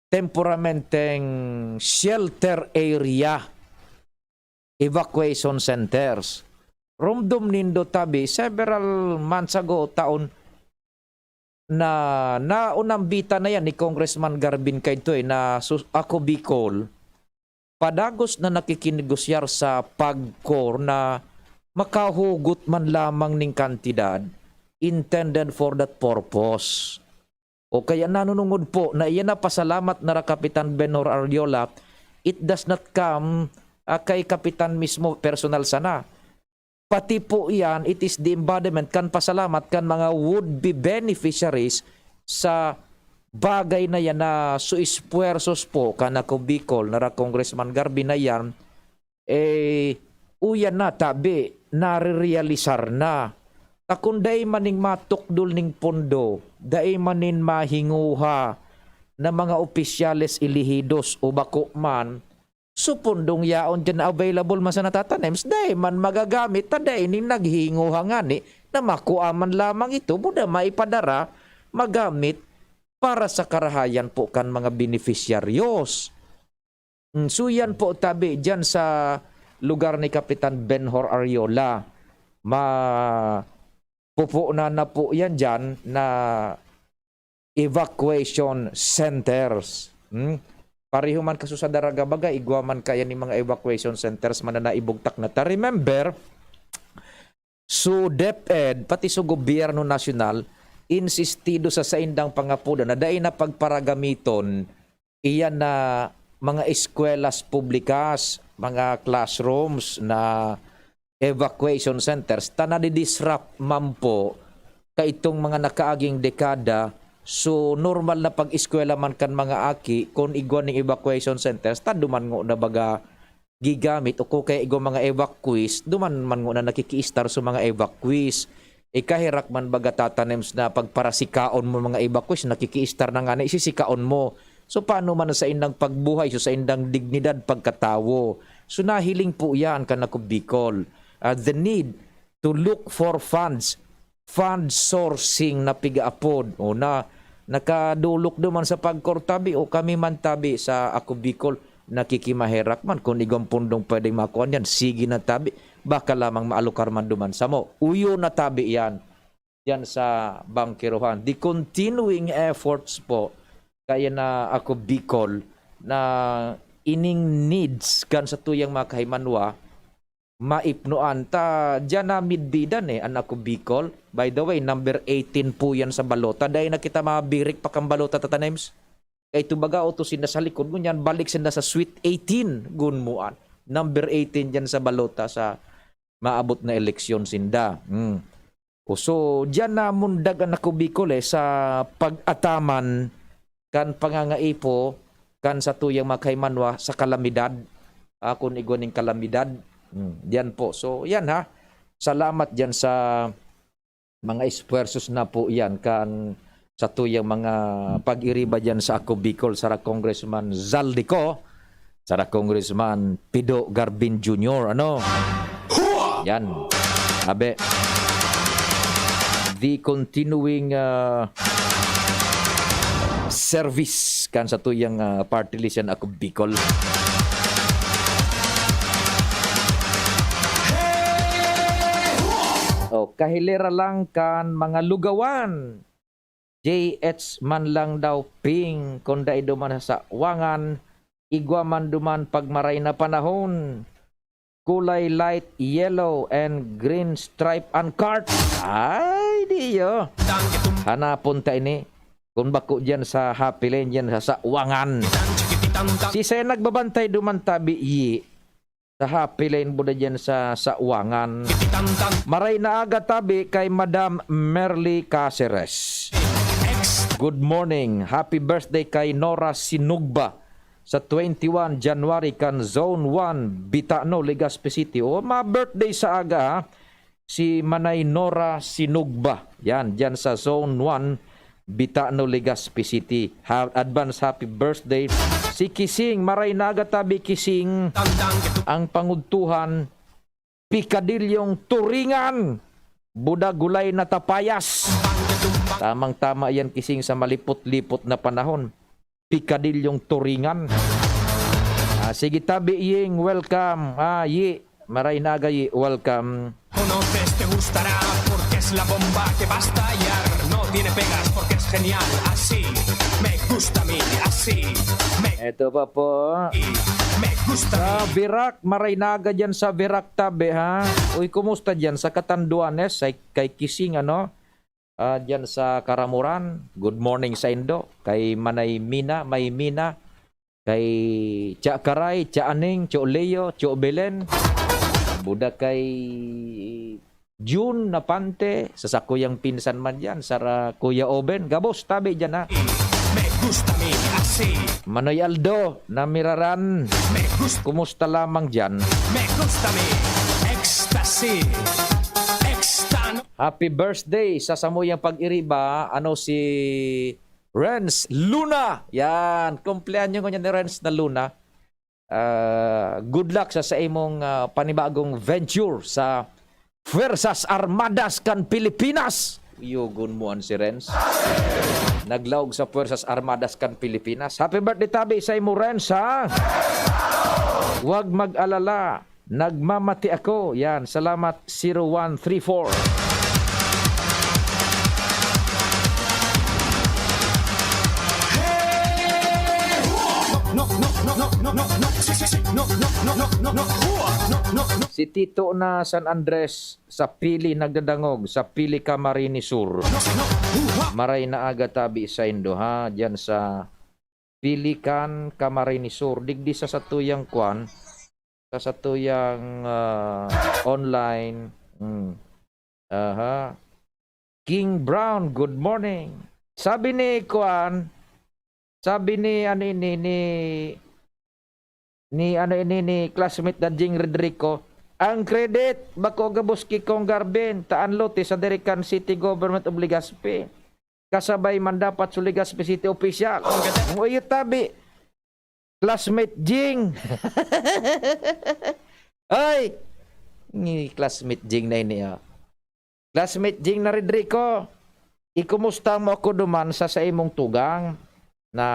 tempuramenteng shelter area, evacuation centers. Rumdom nindo tabi, several months ago, taon na, naunambitan na yan ni Congressman Garbin kaidto, eh, na sus-, Ako Bicol, padagos na nakikinegosyar sa PAGCOR na makahugot man lamang ning kantidad intended for that purpose. O kaya nanunungod po na iyan na pasalamat na ra Kapitan Benhur Ariola, it does not come, ah, kay Kapitan mismo personal sana. Pati po iyan, it is the embodiment kan pasalamat kan mga would-be beneficiaries sa bagay na yan na su esfuerzos po kan Ako Bicol na ra Congressman Garbin na yan, eh, uyan na, tabi, narerealisar na. Ta kun dai man nin matukdol ning pondo, dai man nin mahinguha na mga opisyales elehidos o bako man, so pondong yaon diyan na available man sa natatanems, dai man magagamit, ta dai nin naghinguha ngani na makua man lamang ito, buda maipadara, magamit para sa karahayan po kan mga benepisyaryos. Mm, so yan po, tabi, diyan sa lugar ni Kapitan Benhur Ariola. Ma-, pupunan na po yan diyan na evacuation centers. Hmm? Pareho man kaso sa Daraga, baga, igwa man kaya ni mga evacuation centers man na naibugtak na ta. Remember, so DepEd, pati so gobyerno nasyonal, insistido sa saindang pangapodan na dai na pagparagamiton iyan na mga eskwelahan publikas, mga classrooms na evacuation centers, ta nadidisrupt man po kaitong mga nakaaging dekada. So, normal na pag-eskwela man kan mga aki, kun igwa ning evacuation centers, ta duman ngo na baga gigamit, o kung kaya igwa mga evacuees, duman man ngo na nakikiistar sa mga evacuees. Ikaherak man baga tatanems na pagparasikaon mo mga evacuees, nakikiistar na nga na isisikaon mo. So, paano man sa indang pagbuhay, so sa indang dignidad pagkatawo? So, nahiling po yan kan Ako Bicol. Ah, the need to look for funds, fund sourcing na pigaapod. O na, nakadulok duman sa pagkor tabi, o kami man tabi sa Ako Bicol, nakikimaherak man. Kung igwang pundong pwedeng makuha niyan, sige na tabi. Baka lamang maalokar man duman samo. Uyo na tabi yan. Yan sa bangkerohan. The continuing efforts po, kaya na Ako Bicol, na ining needs kan sa tuyang mga kahimanwa, maipnoan ta, diyan na midbidan eh, an Ako Bicol. By the way, number eighteen po yan sa balota. Dahil na kita mabirik pa kang balota, Tata Nems. Kay ito baga, o to sinda sa likod mo niyan, balik sinda sa Sweet eighteen, gunmuan. Number eighteen dyan sa balota sa maabot na eleksyon sinda. Hmm. O, so, diyan na mundag an Ako Bicol eh, sa pag-ataman kan pangangaipo kan sa tuyang mga kaimanwa sa kalamidad. Ah, kung igwa ning kalamidad. Hmm, diyan po. So, yan ha. Salamat diyan sa mga esfuerzos na po yan kan sa tuyang mga pag-iriba diyan sa Ako Bicol, sara Congressman Zaldico, sara Congressman Pido Garbin Junior, ano? Yan. Abe. The continuing, ah, service kan sa tuyang, ah, party list yan, Ako Bicol. O, kahilera lang kan mga lugawan. J H man lang daw, Ping, kung dai duman sa sawangan, igwa man duman pag maray na panahon. Kulay light yellow and green stripe ang cart. Ay, diyo. Hanapon ta ini. Kung bako diyan sa Happy Lane, diyan sa sawangan. Si Sen nagbabantay duman tabi, yi. Sa Happy Lane, buda diyan sa sawangan. Maray na aga tabi kay Madam Merly Caceres. Good morning. Happy birthday kay Nora Sinugba sa twenty-one January kan Zone one, Bitano, Legazpi City. O, ma-birthday sa aga, ha? Si Manay Nora Sinugba. Yan, dyan sa Zone one, Bitano, Legazpi City. Ha-, advance happy birthday. Si Kising, maray na aga tabi, Kising. Ang pangudtuhan, pikadilyong turingan. Buda gulay na tapayas. Tamang-tama yan, Kising, sa malipot-lipot na panahon. Pikadilyong turingan. Ah, sige, tabi, Ying, welcome. Ah, Yi, maray na aga, Yi, welcome. Conoces, te gustará, porque es la bomba que va a estallar. No tiene pegas, porque es genial. Así me gusta a mí, así me Eto pa po. Me gusta a mí. Sa Virac, maray na aga dyan sa Virac tabi, ha? Uy, kumusta dyan sa Catanduanes? Ay, kay Kising, ano? Ah, dyan sa Caramoran, good morning saindo. Kay Manay Mina, May Mina. Kay Tia Karay, Tia Aning, Tio Leo, Tio Belen. Buda kay Jun Napante, sa sakuyang pinsan man dyan, sara Kuya Oben. Gabos, tabi dyan, ha. Me gusta mi, así. Manoy Aldo, Namiraran. Me gusta. Kumusta lamang dyan? Me gusta mi, ecstasy. Extano. Happy birthday sa samuyang pag-iriba, ano, si Renz Luna. Yan, kumpleanyo ngunyan ni Renz na Luna. Ah, good luck sa, sa imong, ah, panibagong venture sa Fuerzas Armadas kan Pilipinas. Yugon mo an si Renz. Naglaog sa Fuerzas Armadas kan Pilipinas. Happy birthday, tabi, sa imo, Renz, ha? Huwag mag-alala. Nagmamati ako. Yan. Salamat, zero one three four. Si Tito na San Andres sa Pili nagdadangog, sa Pili, Camarines Sur. Maray na aga tabi saindo, ha, diyan sa Pili kan Camarines Sur. Digdi sa satuyang kwan, sa satuyang, ah, online. Hmm. Aha. King Brown, good morning. Sabi ni kwan, sabi ni, ano ini, ni, ni, ano ini, ni classmate na Jing Rodrigo, ang credit, bako gabos ki Cong Garvin, ta an lote sa diri kan City Government of Legazpi. Kasabay man dapat sa Legazpi City Official. Ang iyo tabi, classmate Jing. Ay! Ni classmate Jing na ini, ah. Classmate Jing na Rodrigo, ikumusta mo ako duman sa, sa imong tugang na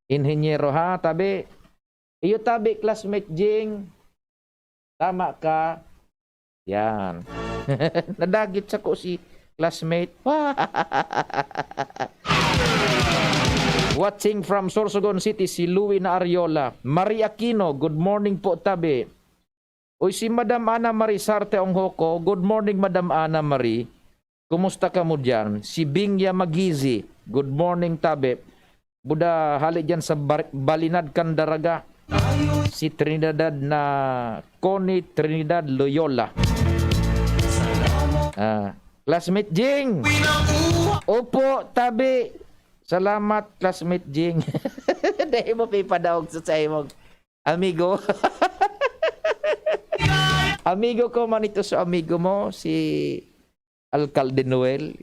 inhenyero, ha, tabi? Iyo tabi, classmate Jing. Tama ka. Yan. Nadagit sa ko si classmate. Watching from Sorsogon City, si Louie na Ariola. Marie Aquino, good morning po, tabi. Uy, si Madam Ana Marie Sarte Onghoco, good morning, Madam Ana Marie. Kumusta kamo diyan? Si Bingya Magizi, good morning, tabi. Buda hali diyan sa Bar-, Balinad kan Daraga. Si Trinidad na Connie Trinidad Loyola. Ah, classmate Jing. Opo, tabi. Salamat, classmate Jing. Dahil mo pipadaog sa, sa imong amigo. Amigo ko man ito sa amigo mo, si Alcalde Noel,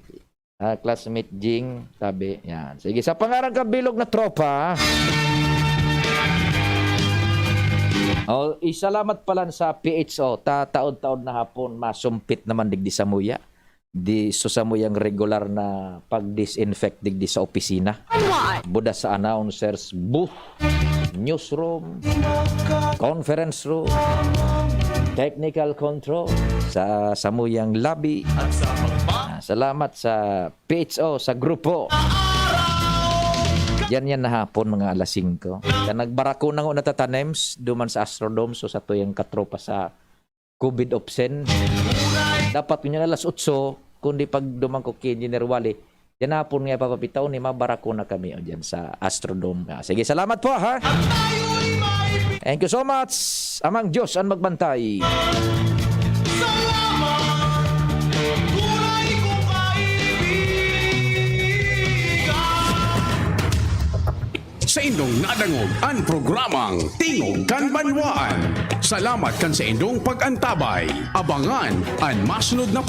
ah, classmate Jing, tabi. Yan. Sige, sa pangaran ka bilog na tropa. Oh, isalamat pala sa P H O. Ta-, taod-taod na hapon, masumpit naman digdi sa muya. Di, so sa muyang regular na pag-disinfect digdi sa opisina. Buda sa announcers booth, newsroom, conference room, technical control, sa samuyang lobby. Ah, salamat sa P H O, sa grupo. Diyan yan na hapon, mga alas singko. Sa nagbarako na nga natatanems, duman sa Astrodome, so sa tuyang katropa sa COVID opsen. Dapat ngunyan alas otso, kundi pag duman ko ki Engineer Wally, yan hapon nga ipapapitaw ni mabarako na kami o dyan sa Astrodome. Ah, sige, salamat po, ha? Thank you so much. Amang Diyos ang magbantay. Sa indong nadangog an programang Tingog kan Banwaan. Salamat kan sa indong pag-antabay. Abangan an masunod na